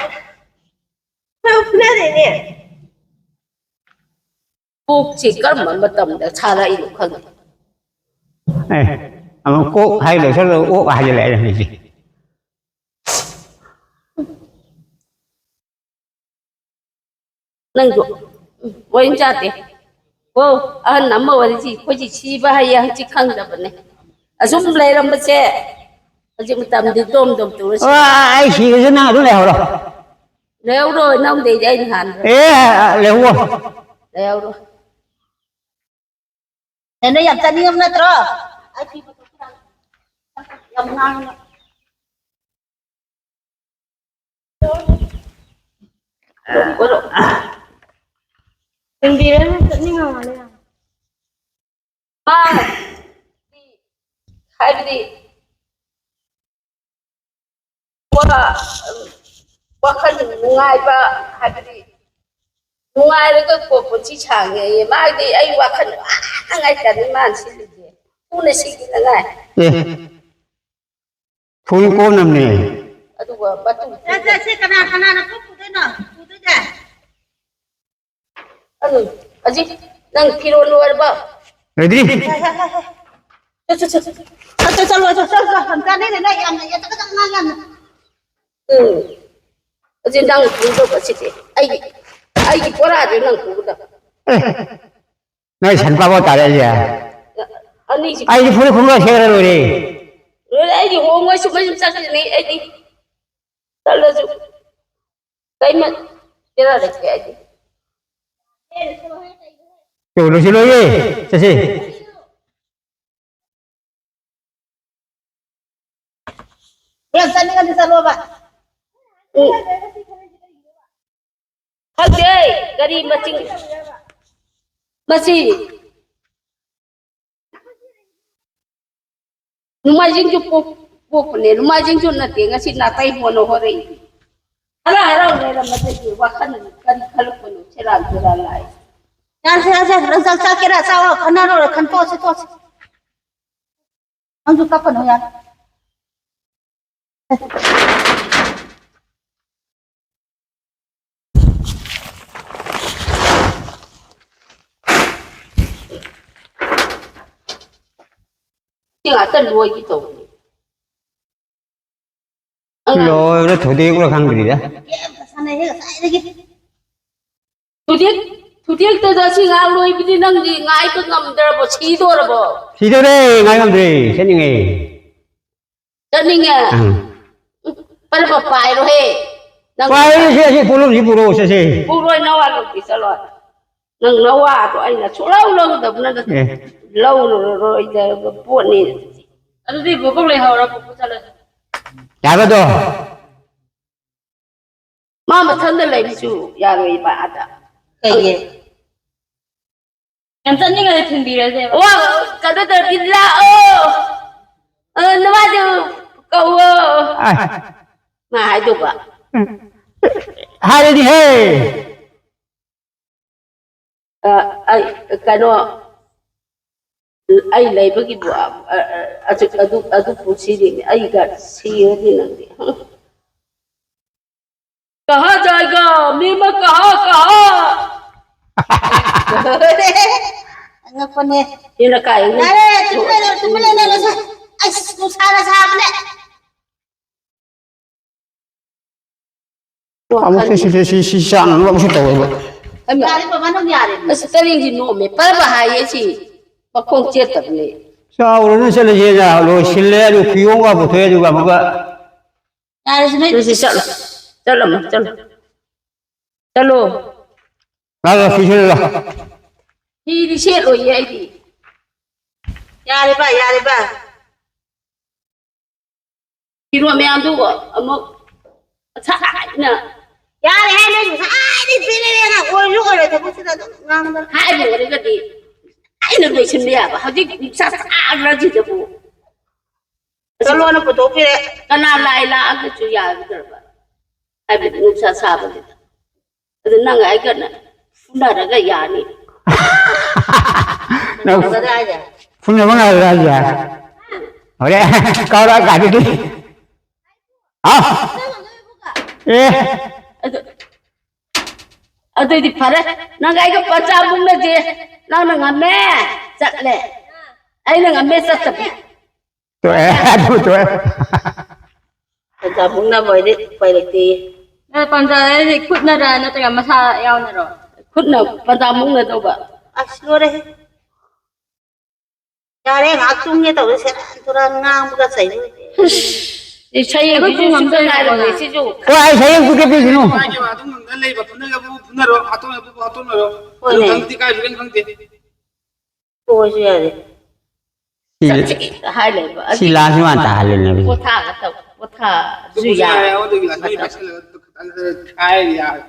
ꯑꯩꯈꯣꯏꯕꯨ ꯐꯨꯅꯗꯣꯏꯅꯦ꯫ ꯀꯣꯛꯁꯤ ꯀꯔꯝꯕ ꯃꯇꯝꯗ ꯁꯥꯔꯛꯏꯅꯣ ꯈꯪꯗꯦ꯫ ꯑꯦ, ꯑꯃꯨꯛ ꯀꯣꯛ ꯍꯥꯏꯒꯗꯧ ꯁꯔꯨꯛ ꯑꯣꯛ ꯍꯥꯏꯖꯤꯜꯂꯛꯑꯦ ꯍꯧꯖꯤꯛꯁꯦ꯫ ꯅꯪꯁꯨ ꯋꯥꯔꯤ ꯆꯥꯗꯦ꯫ ꯑꯣ, ꯑꯍꯟ ꯑꯃ ꯑꯣꯏꯔꯁꯤ, ꯑꯩꯈꯣꯏꯁꯤ ꯁꯤꯕ ꯍꯌꯦꯡ ꯍꯪꯆꯤꯠ ꯈꯪꯗꯕꯅꯦ꯫ ꯑꯁꯨꯝ ꯂꯩꯔꯝꯕꯁꯦ ꯍꯧꯖꯤꯛ ꯃꯇꯝꯗꯤ ꯗꯣꯝ ꯗꯣꯝ ꯇꯧꯔ ꯁꯤ-, ꯑꯣ, ꯑꯩ ꯁꯤꯔꯁꯨ ꯅꯪ ꯑꯗꯨꯝ ꯂꯩꯍꯧꯔꯣ꯫ ꯂꯩꯍꯧꯔꯣ, ꯅꯪꯗꯩꯗꯤ ꯑꯩꯅ ꯍꯥꯟꯕ꯭ꯔꯥ? ꯑꯦ, ꯂꯩꯍꯧꯔꯣ꯫ ꯂꯩꯍꯧꯔꯣ꯫ ꯅꯦ, ꯅꯣꯏ ꯌꯥꯝ ꯆꯠꯅꯤꯡꯉꯝ ꯅꯠꯇ꯭ꯔꯣ? ꯑꯩ ꯐꯤ ꯄꯨꯊꯣꯛꯄꯤꯔꯛꯑꯒꯦ꯫ ꯌꯥꯝ ꯉꯥꯡꯉꯦ꯫ ꯌꯦꯡꯕꯤꯔꯅꯨ, ꯆꯠꯅꯤꯡꯉꯝꯒꯅꯤ ꯌꯥꯝ꯫ ꯃꯥ ꯍꯥꯏꯕꯗꯤ ꯋꯥ-, ꯋꯥꯈꯜ ꯅꯨꯡꯉꯥꯏꯕ ꯍꯥꯏꯕꯗꯤ ꯅꯨꯡꯉꯥꯏꯔꯒ ꯀꯣ ꯄꯨꯟꯁꯤ ꯁꯥꯡꯉꯦꯌꯦ꯫ ꯃꯥꯗꯤ ꯑꯩ ꯋꯥꯈꯜ ꯋꯥꯅꯉꯥꯏ ꯇꯅꯤ ꯃꯥꯅ ꯁꯤꯜꯂꯤꯁꯦ꯫ ꯊꯨꯅ ꯁꯤꯈꯤꯅꯉꯥꯏ꯫ ꯑꯦ꯫ ꯊꯨꯅ ꯀꯣꯝꯅꯕꯅꯦ꯫ ꯑꯗꯨꯒ ꯃꯇꯨ ꯁꯦ, ꯁꯦ, ꯁꯦ, ꯀꯅꯥ, ꯀꯅꯥꯅ ꯀꯣꯛ ꯄꯨꯗꯣꯏꯅꯣ? ꯄꯨꯗꯣꯏꯁꯦ? ꯑꯗꯨ, ꯑꯁꯤ, ꯅꯪ ꯐꯤꯔꯣꯜ ꯂꯣꯏꯔꯕꯣ? ꯂꯣꯏꯗ꯭ꯔꯤ꯫ ꯍꯦ, ꯍꯦ, ꯍꯦ, ꯍꯦ꯫ ꯆꯠ, ꯆꯠ, ꯆꯠ, ꯆꯠ꯫ ꯆꯠ, ꯆꯠ, ꯆꯠꯂꯣ, ꯆꯠ, ꯆꯠ, ꯆꯠ꯫ ꯌꯥꯝ ꯆꯥꯟꯅꯩꯅꯦ, ꯅꯣꯏ ꯌꯥꯝꯅ ꯌꯦꯠꯇꯒ ꯆꯠ ꯉꯥꯡ ꯌꯥꯝꯅ꯫ ꯎꯝ꯫ ꯑꯁꯤ ꯅꯪ ꯄꯨꯒꯗꯕ ꯁꯤꯗꯤ꯫ ꯑꯩꯒꯤ, ꯑꯩꯒꯤ ꯕꯣꯔꯥꯁꯦ ꯅꯪ ꯄꯨꯒꯗꯕ꯫ ꯑꯦ, ꯅꯣꯏ ꯁꯟ ꯄꯥꯕ ꯇꯥꯔꯦ ꯑꯩꯁꯦ꯫ ꯑꯅꯤꯁꯤ ꯑꯩꯗꯤ ꯐꯨꯔꯤꯠ ꯈꯣꯡꯒ꯭ꯔꯥꯎ ꯁꯦꯠꯂ ꯂꯣꯏꯔꯦ꯫ ꯂꯣꯏꯔꯦ, ꯑꯩꯗꯤ ꯍꯣꯡꯉꯣꯏ, ꯁꯨꯃꯥꯏ ꯁꯨꯝ ꯆꯠꯈꯤꯅꯤ ꯑꯩꯗꯤ꯫ ꯆꯠꯂꯁꯨ ꯀꯩꯃ ꯕꯦꯔꯥ ꯂꯩꯇꯦ ꯑꯩꯗꯤ꯫ ꯇꯨ, ꯂꯣꯏꯁꯤꯜꯂꯣꯏꯌꯦ꯫ ꯆꯠꯁꯤ꯫ ꯌꯥꯝ ꯆꯠꯅꯤꯡꯉꯗꯤ ꯆꯠꯂꯣꯕ꯫ ꯎꯝ꯫ ꯈꯪꯗꯦ, ꯀꯔꯤ ꯃꯁꯤꯡ? ꯃꯁꯤ ꯅꯣꯡꯃꯥꯏꯖꯤꯡꯁꯨ ꯄꯣꯛ-, ꯄꯣꯛꯄꯅꯦ꯫ ꯅꯣꯡꯃꯥꯏꯖꯤꯡꯁꯨ ꯅꯠꯇꯦ, ꯉꯁꯤ ꯅꯥꯇꯩ ꯃꯣꯟꯅ ꯍꯣꯔꯛꯏ꯫ ꯍꯔꯥꯎ ꯍꯔꯥꯎ ꯂꯩꯔꯝꯕꯗꯒꯤ ꯋꯥꯈꯜ ꯀꯔꯤ ꯈꯜꯂꯛꯄꯅꯣ? ꯁꯦꯔꯥꯟ ꯇꯨꯔꯥꯟ ꯂꯥꯛꯑꯦ꯫ ꯌꯥꯔꯦꯁꯦ, ꯌꯥꯔꯦꯁꯦ, ꯅꯪ ꯆꯥꯛ ꯆꯥꯒꯦꯔꯥ ꯆꯥꯔꯣ, ꯈꯟꯅꯔꯣꯏ, ꯈꯟꯇꯣꯛꯑꯁꯤ, ꯇꯣꯛꯑꯁꯤ꯫ ꯅꯪꯁꯨ ꯀꯞꯀꯅꯨ, ꯌꯥꯔꯦ꯫ ꯁꯤ ꯉꯥꯛꯇ ꯂꯣꯏꯒꯦ ꯇꯧꯕꯅꯦ꯫ ꯑꯉꯥꯡ ꯂꯣꯏꯕ꯭ꯔꯥ ꯊꯨꯗꯦꯛꯄ꯭ꯔꯥ ꯈꯪꯗ꯭ꯔꯤꯗ꯫ ꯒꯦꯝ ꯁꯥꯟꯅꯩꯍꯦ ꯉꯁꯥꯏꯗꯒꯤ꯫ ꯊꯨꯗꯦꯛ-, ꯊꯨꯗꯦꯛꯇꯗ ꯁꯤ ꯉꯥꯏꯍꯥꯛ ꯂꯣꯏꯕꯗꯤ ꯅꯪꯗꯤ ꯉꯥꯏꯕ ꯉꯝꯗ꯭ꯔꯕꯣ? ꯁꯤꯗꯣꯔꯕꯣ? ꯁꯤꯗꯣꯔꯦ, ꯉꯥꯏ ꯉꯝꯗ꯭ꯔꯦ, ꯆꯠꯅꯤꯡꯉꯦ꯫ ꯆꯠꯅꯤꯡꯉꯦ? ꯑꯥ꯫ ꯎꯝ, ꯐꯔꯦ, ꯐꯔꯦ, ꯄꯥꯏꯔꯣꯍꯦ꯫ ꯅꯪ ꯄꯥꯏꯔꯣꯁꯦ, ꯑꯁꯤ ꯄꯣꯠꯂꯨꯝꯁꯤ ꯄꯨꯔꯛꯑꯣ, ꯆꯠꯁꯦ꯫ ꯄꯨꯔꯣꯏ, ꯅꯋꯥ ꯂꯧꯗꯦ, ꯆꯠꯂꯣ꯫ ꯅꯪ ꯅꯋꯥꯗꯣ ꯑꯩꯅ ꯁꯨꯡꯂꯧ ꯂꯧꯗꯕꯅ ꯑꯦ꯫ ꯂꯧꯔꯔꯣꯏꯗꯕ ꯄꯣꯠꯅꯤ꯫ ꯑꯗꯨꯗꯤ ꯕꯣꯕꯣꯛ ꯂꯩꯍꯧꯔꯣ, ꯄꯨꯄꯨ ꯆꯠꯂꯁꯤ꯫ ꯌꯥꯒꯗ꯭ꯔꯣ? ꯃꯥ ꯃꯊꯟꯗ ꯂꯩꯕꯁꯨ ꯌꯥꯔꯣꯏꯕ ꯑꯥꯗ꯫ ꯀꯩꯒꯤ? ꯌꯥꯝ ꯆꯠꯅꯤꯡꯉꯗꯤ ꯊꯤꯟꯕꯤꯔꯁꯦꯕ꯫ ꯑꯣ, ꯀꯩꯅꯣ ꯇꯧꯔꯗꯤ ꯂꯥꯛꯑꯣ꯫ ꯑ, ꯅꯃꯥꯗꯨ ꯀꯧꯋꯣ꯫ ꯑꯥꯏ꯫ ꯃꯥ ꯍꯥꯏꯗꯧꯕ꯫ ꯎꯝ꯫ ꯍꯥꯏꯔꯗꯤ ꯍꯦ꯫ ꯑ, ꯑꯩ, ꯀꯩꯅꯣ, ꯑꯩ ꯂꯩꯕꯒꯤꯕꯨ, ꯑ, ꯑ, ꯑ, ꯑꯗꯨ, ꯑꯗꯨ, ꯑꯗꯨ ꯄꯨꯟꯁꯤꯅꯤꯅꯦ꯫ ꯑꯩꯒ ꯁꯤꯔꯗꯤ ꯅꯪꯗꯤ꯫ ꯀꯍꯥ ꯖꯥꯏꯒꯥ? ꯃꯤ ꯃ ꯀꯍꯥ, ꯀꯍꯥ? ꯑꯉꯛꯄꯅꯦ꯫ ꯁꯤꯅ ꯀꯥꯏ? ꯌꯥꯔꯦ, ꯇꯨꯃꯤꯟ ꯂꯩꯅꯧ, ꯇꯨꯃꯤꯟ ꯂꯩꯅꯧ, ꯉꯁꯥꯏ꯫ ꯑꯁ, ꯅꯨꯡꯁꯥꯅ ꯁꯥꯕꯅꯦ꯫ ꯑꯃꯨꯛꯁꯨ ꯁꯤ, ꯁꯤ, ꯁꯤ, ꯁꯤ ꯆꯥꯅꯅꯕ ꯑꯃꯨꯛꯁꯨ ꯇꯧꯋꯦꯕ꯫ ꯍꯩꯃꯥ꯫ ꯌꯥꯔꯦ ꯕꯕꯥ, ꯅꯪ ꯌꯥꯔꯦ꯫ ꯑꯁ, ꯇꯔꯦꯡꯁꯤ ꯅꯣꯝꯃꯦ꯫ ꯄꯔꯕ ꯍꯥꯏꯌꯦ ꯁꯤ꯫ ꯃꯈꯣꯡ ꯆꯦꯠꯇꯕꯅꯦ꯫ ꯆꯥꯎꯔꯅ ꯆꯠꯂꯁꯦꯅ ꯂꯣꯏꯁꯤꯜꯂꯦ, ꯑꯗꯨ ꯐꯤꯌꯣꯡꯒ ꯄꯨꯊꯣꯛꯑꯦ, ꯑꯗꯨꯒ ꯑꯃꯨꯛꯀ ꯌꯥꯔꯦꯁꯦ, ꯅꯣꯏ꯫ ꯑꯗꯨ ꯁꯤ ꯆꯠꯂꯣ꯫ ꯆꯠꯂꯝꯃꯣ, ꯆꯠꯂꯣ꯫ ꯆꯠꯂꯣ꯫ ꯂꯥꯛꯑꯣ, ꯁꯤ ꯁꯤꯜꯂꯣ꯫ ꯐꯤꯗꯤ ꯁꯦꯠꯂꯣꯏꯌꯦ ꯑꯩꯗꯤ꯫ ꯌꯥꯔꯦꯕ, ꯌꯥꯔꯦꯕ꯫ ꯐꯤꯔꯣꯜ ꯃꯌꯥꯝꯗꯨ ꯑꯃꯨꯛ ꯉꯁꯥꯏꯅ ꯌꯥꯔꯦꯍꯦ, ꯅꯣꯏ ꯉꯁꯥꯏꯗꯩ ꯄꯦꯔꯦꯔꯦꯅ ꯑꯣꯏꯁꯨ ꯑꯣꯏꯔꯣꯏ ꯊꯕꯛꯁꯤꯗ ꯑꯗꯨꯝ ꯉꯥꯡꯕ꯫ ꯍꯥꯏꯕ ꯑꯣꯏꯔꯒꯗꯤ ꯑꯩꯅ ꯂꯣꯏꯁꯤꯟꯕ ꯌꯥꯕ꯫ ꯍꯧꯖꯤꯛ ꯅꯨꯡꯁꯥ ꯁꯥꯈ꯭ꯔꯁꯤꯗꯕꯨ꯫ ꯆꯠꯂꯣꯅ ꯄꯨꯊꯣꯛꯄꯤꯔꯦ꯫ ꯀꯅꯥ ꯂꯥꯏ ꯂꯥꯛꯑꯒꯁꯨ ꯌꯥꯒꯗ꯭ꯔꯕ? ꯍꯥꯏꯕꯗꯤ ꯅꯨꯡꯁꯥ ꯁꯥꯕꯁꯤꯗ꯫ ꯑꯗꯨ ꯅꯪ ꯑꯩꯒꯅ ꯐꯨꯅꯔꯒ ꯌꯥꯅꯤ꯫ ꯅꯪ ꯐꯨꯅꯕ ꯉꯥꯏꯔꯤꯔꯥ ꯍꯥꯏꯁꯦ? ꯍꯣꯔꯦꯟ ꯀꯥꯎꯔꯛꯑꯀꯥꯟꯗꯗꯤ꯫ ꯍꯥ? ꯑꯦ꯫ ꯑꯗꯨ, ꯑꯗꯨꯏꯗꯤ ꯐꯔꯦ꯫ ꯅꯪ ꯑꯩꯒ ꯄꯟꯆꯥ ꯃꯨꯛꯅꯁꯦ꯫ ꯅꯪꯅ ꯉꯝꯃꯦ, ꯆꯠꯂꯦ꯫ ꯑꯩꯅ ꯉꯝꯃꯦ, ꯆꯠꯇꯕꯤ꯫ ꯇꯣꯛꯑꯦ, ꯑꯗꯨ ꯇꯣꯛꯑꯦ꯫ ꯄꯟꯆꯥ ꯃꯨꯛꯅꯕ ꯑꯣꯏꯗꯤ ꯎꯄꯥꯏ ꯂꯩꯇꯦ꯫ ꯅꯪ ꯄꯟꯆꯥ ꯍꯥꯏꯁꯦ ꯈꯨꯠꯅꯔ ꯅꯠꯇ꯭ꯔꯒ ꯃꯁꯥ ꯌꯥꯎꯅꯔꯣ? ꯈꯨꯠꯅ ꯄꯟꯆꯥ ꯃꯨꯛꯅ ꯇꯧꯕ꯫ ꯑꯁ, ꯂꯣꯏꯔꯦꯍꯦ꯫ ꯌꯥꯔꯦ, ꯉꯥꯏꯍꯥꯛ ꯇꯨꯝꯒꯦ ꯇꯧꯔꯦ, ꯁꯦꯔꯥꯟ ꯇꯨꯔꯥꯟ ꯉꯥꯡꯕꯒ ꯆꯩꯕꯒ꯫ ꯏꯁ, ꯁꯌꯦꯡꯁꯤꯁꯨ ꯑꯩꯈꯣꯏ ꯄꯨꯡ ꯑꯃ ꯁꯨꯡꯆꯠ ꯆꯠꯂꯦ ꯅꯥꯏꯔꯣꯏ, ꯀꯣꯟꯅ꯫ ꯁꯤꯁꯨ꯫ ꯍꯣꯏ, ꯑꯩ ꯁꯌꯦꯡ ꯄꯨꯒꯦ ꯄꯤꯁꯤꯅꯨ꯫ ꯃꯥꯒꯤ ꯑꯗꯨꯝ ꯉꯝꯅ ꯂꯩꯕ, ꯐꯨꯅꯒꯦꯕꯨ ꯐꯨꯅꯔꯣ, ꯍꯥꯠꯇꯣꯛꯅꯒꯦꯕꯨ ꯍꯥꯠꯇꯣꯛꯅꯔꯣ꯫ ꯍꯣꯏꯅꯦ꯫ ꯑꯗꯨ ꯈꯪꯗꯦ, ꯀꯥꯏ ꯐꯤꯕꯝ ꯈꯪꯗꯦ꯫ ꯄꯣꯔꯁꯨ ꯌꯥꯔꯦ꯫ ꯁꯤ, ꯆꯠꯁꯤ ꯍꯥꯏ ꯂꯩꯕ꯫ ꯁꯤ ꯂꯥꯁ ꯃꯥ ꯇꯥꯍꯜꯂꯤꯅꯦ꯫ ꯄꯣꯊꯥꯒ ꯇꯧ-, ꯄꯣꯊꯥꯁꯨ ꯇꯨꯝꯕꯁꯨ ꯌꯥꯔꯦ꯫ ꯌꯥꯔꯦ, ꯑꯩꯉꯣꯟꯗꯒꯤ ꯂꯥꯁ ꯃꯇꯝ꯫ ꯄꯩꯁꯥ ꯂꯩꯔꯒ ꯈꯤꯇꯪ ꯈꯔ ꯈꯥꯏꯔ ꯌꯥꯔꯦ꯫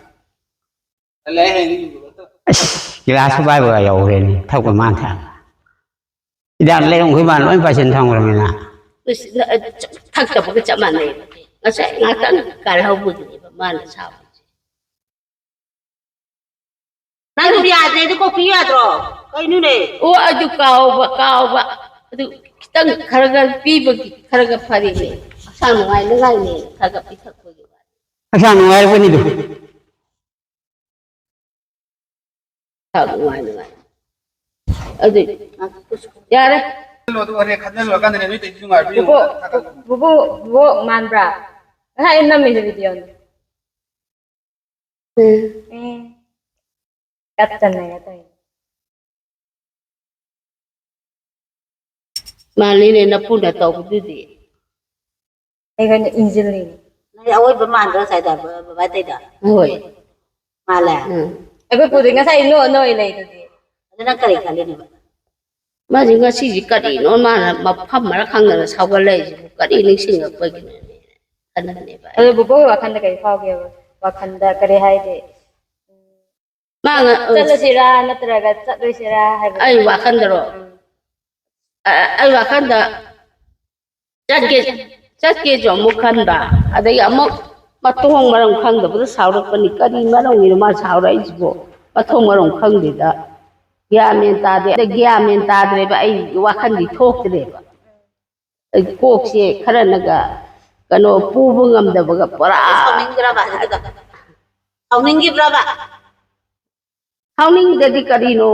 ꯇꯜꯂꯦ, ꯑꯩ ꯍꯌꯦꯡ ꯏꯔꯨꯖꯕ ꯑꯝꯇ꯫ ꯑꯁ, ꯒꯤꯂꯥꯁꯁꯨ ꯄꯥꯏꯕꯒ ꯌꯧꯈ꯭ꯔꯦꯅꯦ, ꯊꯛꯄ ꯃꯥꯅ ꯊꯛꯑꯒ꯫ ꯍꯤꯗꯥꯛ ꯂꯩꯔꯝꯈꯣꯏ ꯃꯥꯅ ꯂꯣꯏ ꯄꯥꯏꯁꯤꯟ ꯊꯝꯈ꯭ꯔꯕꯅꯤꯅ꯫ ꯑꯁ, ꯊꯛꯇꯕꯒ ꯆꯞ ꯃꯥꯟꯅꯩ꯫ ꯉꯁꯥꯏ ꯉꯥꯛꯇꯪ ꯀꯥꯜꯍꯧꯕꯗꯨꯅꯦꯕ ꯃꯥꯅ ꯁꯥꯕꯁꯦ꯫ ꯅꯪ ꯌꯥꯗ꯭ꯔꯦ, ꯑꯗꯨ ꯀꯣꯛ ꯄꯤꯌꯨ ꯌꯥꯗ꯭ꯔꯣ? ꯀꯩꯅꯣꯅꯦ? ꯑꯣ, ꯑꯗꯨ ꯀꯥꯎꯕ, ꯀꯥꯎꯕ꯫ ꯑꯗꯨ ꯈꯤꯇꯪ ꯈꯔ ꯈꯔ ꯄꯤꯕꯒꯤ ꯈꯔ ꯈꯔ ꯐꯔꯤꯅꯦ꯫ ꯍꯛꯆꯥꯡ ꯅꯨꯡꯉꯥꯏꯅꯉꯥꯏꯅꯦ ꯈꯔ ꯈꯔ ꯄꯤꯊꯛꯄꯒꯤ ꯋꯥꯅꯤ꯫ ꯍꯛꯆꯥꯡ ꯅꯨꯡꯉꯥꯏꯔꯛꯄꯅꯤꯗꯣ꯫ ꯍꯛꯆꯥꯡ ꯅꯨꯡꯉꯥꯏ ꯅꯨꯡꯉꯥꯏ꯫ ꯑꯗꯨ, ꯌꯥꯔꯦ꯫ ꯈꯜꯂꯣ, ꯑꯗꯨ ꯍꯣꯔꯦꯟ ꯈꯟꯅꯔꯨꯔꯀꯥꯟꯗꯅꯦ ꯅꯣꯏ ꯇꯧꯔꯤꯁꯦ ꯅꯨꯡꯉꯥꯏꯕ꯭ꯔꯥ ꯌꯦꯡꯉꯣ꯫ ꯕꯨꯕꯣꯛ, ꯕꯨꯕꯣꯛ ꯃꯥꯟꯕ꯭ꯔꯥ? ꯉꯁꯥꯏ ꯑꯩꯅ ꯅꯝꯃꯤꯗꯣ ꯚꯤꯗꯤꯑꯣꯅꯤ꯫ ꯎꯝ꯫ ꯎꯝ꯫ ꯀꯠꯇꯅꯒ ꯇꯧꯏ꯫ ꯃꯥꯜꯂꯤꯅꯦ ꯅꯄꯨꯅ ꯇꯧꯕꯗꯨꯗꯤ꯫ ꯑꯩꯈꯣꯏꯅ ꯏꯟꯖꯤꯜꯂꯤꯅꯦ꯫ ꯅꯪꯗꯤ ꯑꯋꯣꯏꯕ ꯃꯥꯟꯗ꯭ꯔꯣ ꯉꯁꯥꯏꯗꯣ ꯕ-, ꯕꯕꯥ ꯇꯩꯗꯣ? ꯍꯣꯏ꯫ ꯃꯥꯜꯂꯦ? ꯎꯝ꯫ ꯑꯩꯈꯣꯏ ꯄꯨꯗꯤ ꯉꯁꯥꯏ ꯅꯣꯛꯑ ꯅꯣꯛꯏ ꯂꯩꯗꯨꯗꯤ꯫ ꯑꯗꯨ ꯅꯪ ꯀꯔꯤ ꯈꯜꯂꯤꯅꯣꯕ? ꯃꯥꯁꯤ ꯉꯁꯤꯁꯤ ꯀꯔꯤꯅꯣ ꯃꯥꯅ ꯃꯐꯝ ꯃꯔꯥ ꯈꯪꯗꯅ ꯁꯥꯎꯒꯠꯂꯛꯏꯁꯤꯕꯨ ꯀꯔꯤ ꯅꯤꯡꯁꯤꯡꯉꯛꯄꯒꯤꯅꯣꯅꯦ ꯈꯟꯕꯅꯦꯕ ꯑꯩ꯫ ꯑꯗꯨ ꯕꯨꯕꯣꯛꯒꯤ ꯋꯥꯈꯜꯗ ꯀꯔꯤ ꯐꯥꯎꯒꯦꯕ? ꯋꯥꯈꯜꯗ ꯀꯔꯤ ꯍꯥꯏꯗꯤ? ꯃꯥ ꯉ-, ꯆꯠꯂꯁꯤꯔꯥ ꯅꯠꯇ꯭ꯔꯒ ꯆꯠꯂꯣꯏꯁꯤꯔꯥ ꯍꯥꯏꯕꯗꯣ? ꯑꯩ ꯋꯥꯈꯜꯗꯔꯣ? ꯎꯝ꯫ ꯑ-, ꯑꯩ ꯋꯥꯈꯜꯗ ꯆꯠꯀꯦ, ꯆꯠꯀꯦꯁꯨ ꯑꯃꯨꯛ ꯈꯟꯕ, ꯑꯗꯩ ꯑꯃꯨꯛ ꯃꯊꯣꯡ ꯃꯔꯝ ꯈꯪꯗꯕꯗ ꯁꯥꯎꯔꯛꯄꯅꯤ꯫ ꯀꯔꯤ ꯃꯔꯝꯒꯤꯅꯣ ꯃꯥ ꯁꯥꯎꯔꯛꯏꯁꯤꯕꯣ? ꯃꯊꯣꯡ ꯃꯔꯝ ꯈꯪꯗꯦꯗ꯫ ꯒ꯭ꯌꯥꯟ ꯃꯦꯟ ꯇꯥꯗꯦ꯫ ꯑꯗ ꯒ꯭ꯌꯥꯟ ꯃꯦꯟ ꯇꯥꯗ꯭ꯔꯦꯕ, ꯑꯩ ꯋꯥꯈꯜꯗꯤ ꯊꯣꯛꯇ꯭ꯔꯦꯕ꯫ ꯑꯩ ꯀꯣꯛꯁꯦ ꯈꯔꯅꯒ ꯀꯩꯅꯣ ꯄꯨꯕ ꯉꯝꯗꯕꯒ ꯄꯨꯔꯥ꯫ ꯁꯥꯎꯅꯤꯡꯗ꯭ꯔꯕ ꯍꯧꯖꯤꯛꯀꯤꯗꯣ? ꯁꯥꯎꯅꯤꯡꯈꯤꯕ꯭ꯔꯕ? ꯁꯥꯎꯅꯤꯡꯗꯗꯤ ꯀꯔꯤꯅꯣ?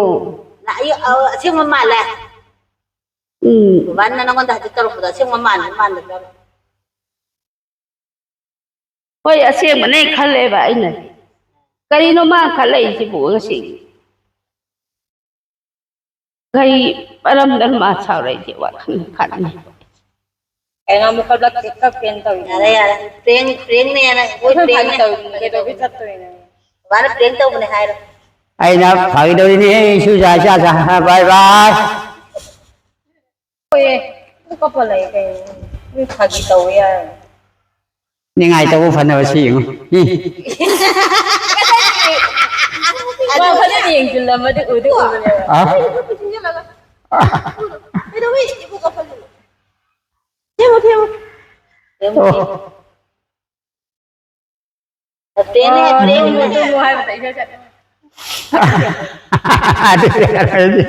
ꯅ-, ꯑꯩ, ꯑ, ꯑꯁꯦꯡꯕ ꯃꯥꯜꯂꯦ꯫ ꯎꯝ꯫ ꯕꯕꯥꯅ ꯅꯪꯉꯣꯟꯗ ꯍꯧꯖꯤꯛ ꯇꯧꯔꯛꯄꯗꯣ ꯑꯁꯦꯡꯕ ꯃꯥꯟꯕ ꯃꯥꯟꯗꯕ꯭ꯔꯕ? ꯍꯣꯏ, ꯑꯁꯦꯡꯕꯅꯦ ꯈꯜꯂꯦꯕ ꯑꯩꯅꯗꯤ꯫ ꯀꯔꯤꯅꯣ ꯃꯥ ꯈꯜꯂꯛꯏꯁꯤꯕꯨ ꯉꯁꯤ? ꯀꯔꯤ ꯃꯔꯝꯗꯅꯣ ꯃꯥ ꯁꯥꯎꯔꯛꯏꯁꯦ? ꯋꯥꯈꯜ ꯈꯜꯂꯤ꯫ ꯀꯩꯅꯣ ꯑꯃꯨꯛ ꯀꯞꯂꯛ ꯀꯞꯀꯦꯅ ꯇꯧꯔꯤꯅꯦ꯫ ꯌꯥꯔꯦ, ꯌꯥꯔꯦ꯫ ꯄ꯭ꯔꯦꯡ, ꯄ꯭ꯔꯦꯡꯅꯦꯅ꯫ ꯍꯣꯏ, ꯑꯩꯈꯣꯏ ꯄ꯭ꯔꯦꯡꯅꯦ꯫ ꯐꯥꯒꯤ ꯇꯧꯔꯤꯅꯦ꯫ ꯀꯩꯗꯧꯕꯩ ꯆꯠꯇꯣꯏꯅꯣ? ꯕꯕꯥꯅ ꯄ꯭ꯔꯦꯡ ꯇꯧꯕꯅꯦ ꯍꯥꯏꯔꯣ꯫ ꯑꯩꯅ ꯐꯥꯒꯤ ꯇꯧꯔꯤꯅꯦ, ꯏꯁꯨ ꯏꯆꯥ, ꯏꯆꯥ, ꯏꯆꯥ꯫ ꯕꯥꯏ ꯕꯥꯏ꯫ ꯍꯣꯏꯌꯦ꯫ ꯑꯗꯨ ꯀꯞꯄ ꯂꯩ ꯀꯩꯅꯣ? ꯃꯤ ꯐꯥꯒꯤ ꯇꯧꯕ ꯌꯥꯔꯣꯏ꯫ ꯅꯤꯡꯉꯥꯏ ꯇꯧꯕ ꯐꯅꯕ ꯁꯤ ꯌꯦꯡꯉꯨ꯫ ꯃꯥ ꯐꯖꯅ ꯌꯦꯡꯁꯤꯜꯂꯝꯃꯗꯤ ꯎꯗꯤ ꯎꯕꯅꯦꯕ꯫ ꯑ? ꯀꯩꯗꯧꯋꯤ? ꯏꯕꯨꯡꯉꯣ ꯐꯖꯅ꯫ ꯊꯦꯝꯃꯨ, ꯊꯦꯝꯃꯨ꯫ ꯑꯣ꯫ ꯄ꯭ꯔꯦꯡꯅꯦ, ꯑꯣ, ꯄ꯭ꯔꯦꯡꯅꯦ꯫ ꯇꯨꯝꯃꯨ, ꯇꯨꯝꯃꯨ ꯍꯥꯏꯕꯗ ꯏꯁꯩ ꯁꯛ-꯫ ꯑꯗꯨ ꯌꯥꯔꯣꯏ꯫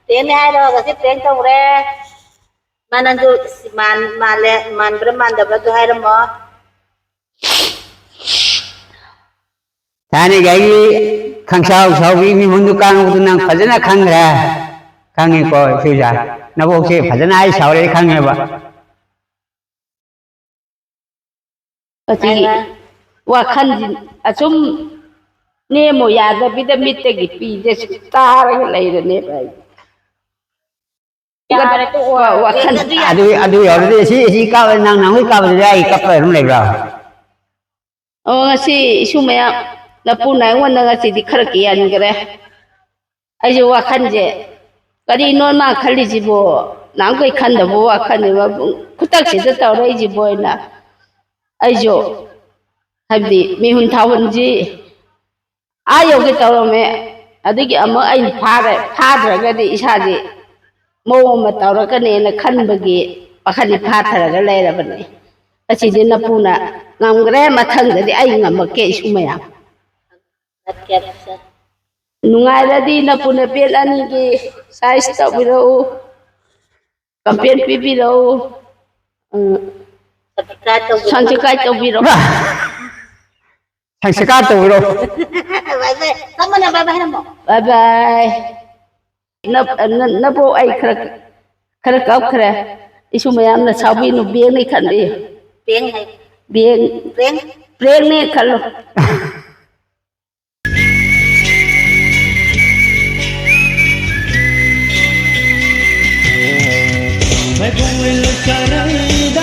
ꯄ꯭ꯔꯦꯡꯅꯦ ꯍꯥꯏꯔꯣ, ꯉꯁꯤ ꯄ꯭ꯔꯦꯡ ꯇꯧꯔꯦ꯫ ꯃꯥ ꯅꯪꯁꯨ ꯃꯥꯟ-, ꯃꯥꯜꯂꯦ, ꯃꯥꯟꯕ꯭ꯔꯥ ꯃꯥꯟꯗꯕ꯭ꯔꯥ ꯑꯗꯨ ꯍꯥꯏꯔꯝꯃꯣ꯫ ꯊꯥꯏꯅꯒꯤ ꯑꯩꯒꯤ ꯈꯪꯁꯥꯎ ꯁꯥꯎꯕꯤ ꯃꯤꯍꯨꯟꯗꯨ ꯀꯥꯡꯕꯗꯨ ꯅꯪ ꯐꯖꯅ ꯈꯪꯈ꯭ꯔꯦ꯫ ꯈꯪꯉꯤꯀꯣ, ꯏꯁꯨ ꯏꯆꯥ? ꯅꯕꯣꯛꯁꯦ ꯐꯖꯅ ꯑꯩ ꯁꯥꯎꯔꯦ ꯈꯪꯉꯦꯕ꯫ ꯑꯁꯤꯒꯤ ꯍꯥꯏꯃ꯫ ꯋꯥꯈꯜꯁꯤ ꯑꯁꯨꯝ ꯅꯦꯝꯃꯣ ꯌꯥꯗꯕꯤꯗ ꯃꯤꯠꯇꯒꯤ ꯄꯤꯁꯦ ꯁꯨꯝ ꯇꯥꯔꯒ ꯂꯩꯔꯅꯦꯕ ꯑꯩ꯫ ꯌꯥꯔꯦ, ꯇꯣꯛꯑꯣ꯫ ꯋꯥ-, ꯋꯥꯈꯜ ꯑꯗꯨ, ꯑꯗꯨ ꯌꯥꯎꯔꯗꯤ ꯁꯤ, ꯁꯤ ꯀꯥꯕ, ꯅꯪ ꯅꯍꯥꯟꯈꯩ ꯀꯥꯕꯗꯨꯗꯤ ꯑꯩ ꯀꯞꯄ ꯑꯗꯨꯝ ꯂꯩꯕ꯭ꯔꯥ? ꯑꯣ, ꯉꯁꯤ ꯏꯁꯨ ꯃꯌꯥꯝ ꯅꯄꯨꯅ ꯑꯩꯉꯣꯟꯗ ꯉꯁꯤꯗꯤ ꯈꯔ ꯀꯤꯍꯟꯈ꯭ꯔꯦ꯫ ꯑꯩꯁꯨ ꯋꯥꯈꯜꯁꯦ ꯀꯔꯤꯅꯣ ꯃꯥ ꯈꯜꯂꯤꯁꯤꯕꯣ? ꯅꯍꯥꯟꯈꯩ ꯈꯟꯗꯕ ꯋꯥꯈꯜꯅꯦꯕ, ꯈꯨꯇꯛꯁꯤꯗ ꯇꯧꯔꯛꯏꯁꯤꯕꯣ ꯍꯥꯏꯅ꯫ ꯑꯩꯁꯨ ꯍꯥꯏꯕꯗꯤ ꯃꯤꯍꯨꯟ ꯊꯥꯍꯨꯟꯁꯤ ꯑꯥ ꯌꯧꯒꯦ ꯇꯧꯔꯝꯃꯦ꯫ ꯑꯗꯨꯒꯤ ꯑꯃꯨꯛ ꯑꯩꯅ ꯐꯥꯔꯦ, ꯐꯥꯗ꯭ꯔꯒꯗꯤ ꯏꯁꯥꯁꯦ ꯃꯑꯣꯡ ꯑꯃ ꯇꯧꯔꯛꯀꯅꯦꯅ ꯈꯟꯕꯒꯤ ꯋꯥꯈꯜꯗꯤ ꯐꯥꯊꯔꯒ ꯂꯩꯔꯕꯅꯦ꯫ ꯑꯁꯤꯗꯤ ꯅꯄꯨꯅ ꯉꯝꯈ꯭ꯔꯦ, ꯃꯊꯪꯗꯗꯤ ꯑꯩ ꯉꯝꯃꯛꯀꯦ ꯏꯁꯨ ꯃꯌꯥꯝ꯫ ꯅꯨꯡꯉꯥꯏꯔꯗꯤ ꯅꯄꯨ ꯅꯄꯦꯠ ꯑꯅꯤꯒꯤ ꯁꯥꯏꯖ ꯇꯧꯕꯤꯔꯛꯎ, ꯀꯝꯄ꯭ꯂꯦꯟ ꯄꯤꯕꯤꯔꯛꯎ꯫ ꯎꯝ, ꯁꯕꯁꯀ꯭ꯔꯥꯏꯕ ꯇꯧꯕꯤꯔꯛꯎ꯫ ꯁꯕꯁꯀ꯭ꯔꯥꯏꯕ ꯇꯧꯕꯤꯔꯛꯎ꯫ ꯁꯪꯁꯀꯥꯔ ꯇꯧꯕꯤꯔꯛꯎ꯫ ꯕꯥꯏ ꯕꯥꯏ꯫ ꯆꯞ ꯃꯥꯟꯅ ꯕꯥꯏ ꯕꯥꯏ ꯍꯥꯏꯔꯝꯃꯣ꯫ ꯕꯥꯏ ꯕꯥꯏ꯫ ꯅꯞ-, ꯅ-, ꯅꯕꯣꯛ ꯑꯩ ꯈꯔ, ꯈꯔ ꯀꯞꯈ꯭ꯔꯦ꯫ ꯏꯁꯨ ꯃꯌꯥꯝꯅ ꯁꯥꯎꯕꯤꯅꯨ, ꯕꯦꯡꯅꯤ ꯈꯟꯕꯤꯌꯨ꯫ ꯕꯦꯡ ꯍꯥꯏ꯫ ꯕꯦꯡ꯫ ꯕꯦꯡ꯫ ꯕꯦꯡꯅꯦ ꯈꯜꯂꯣ꯫ ꯃꯩꯕꯨꯡ ꯂꯩꯀꯥꯏꯗ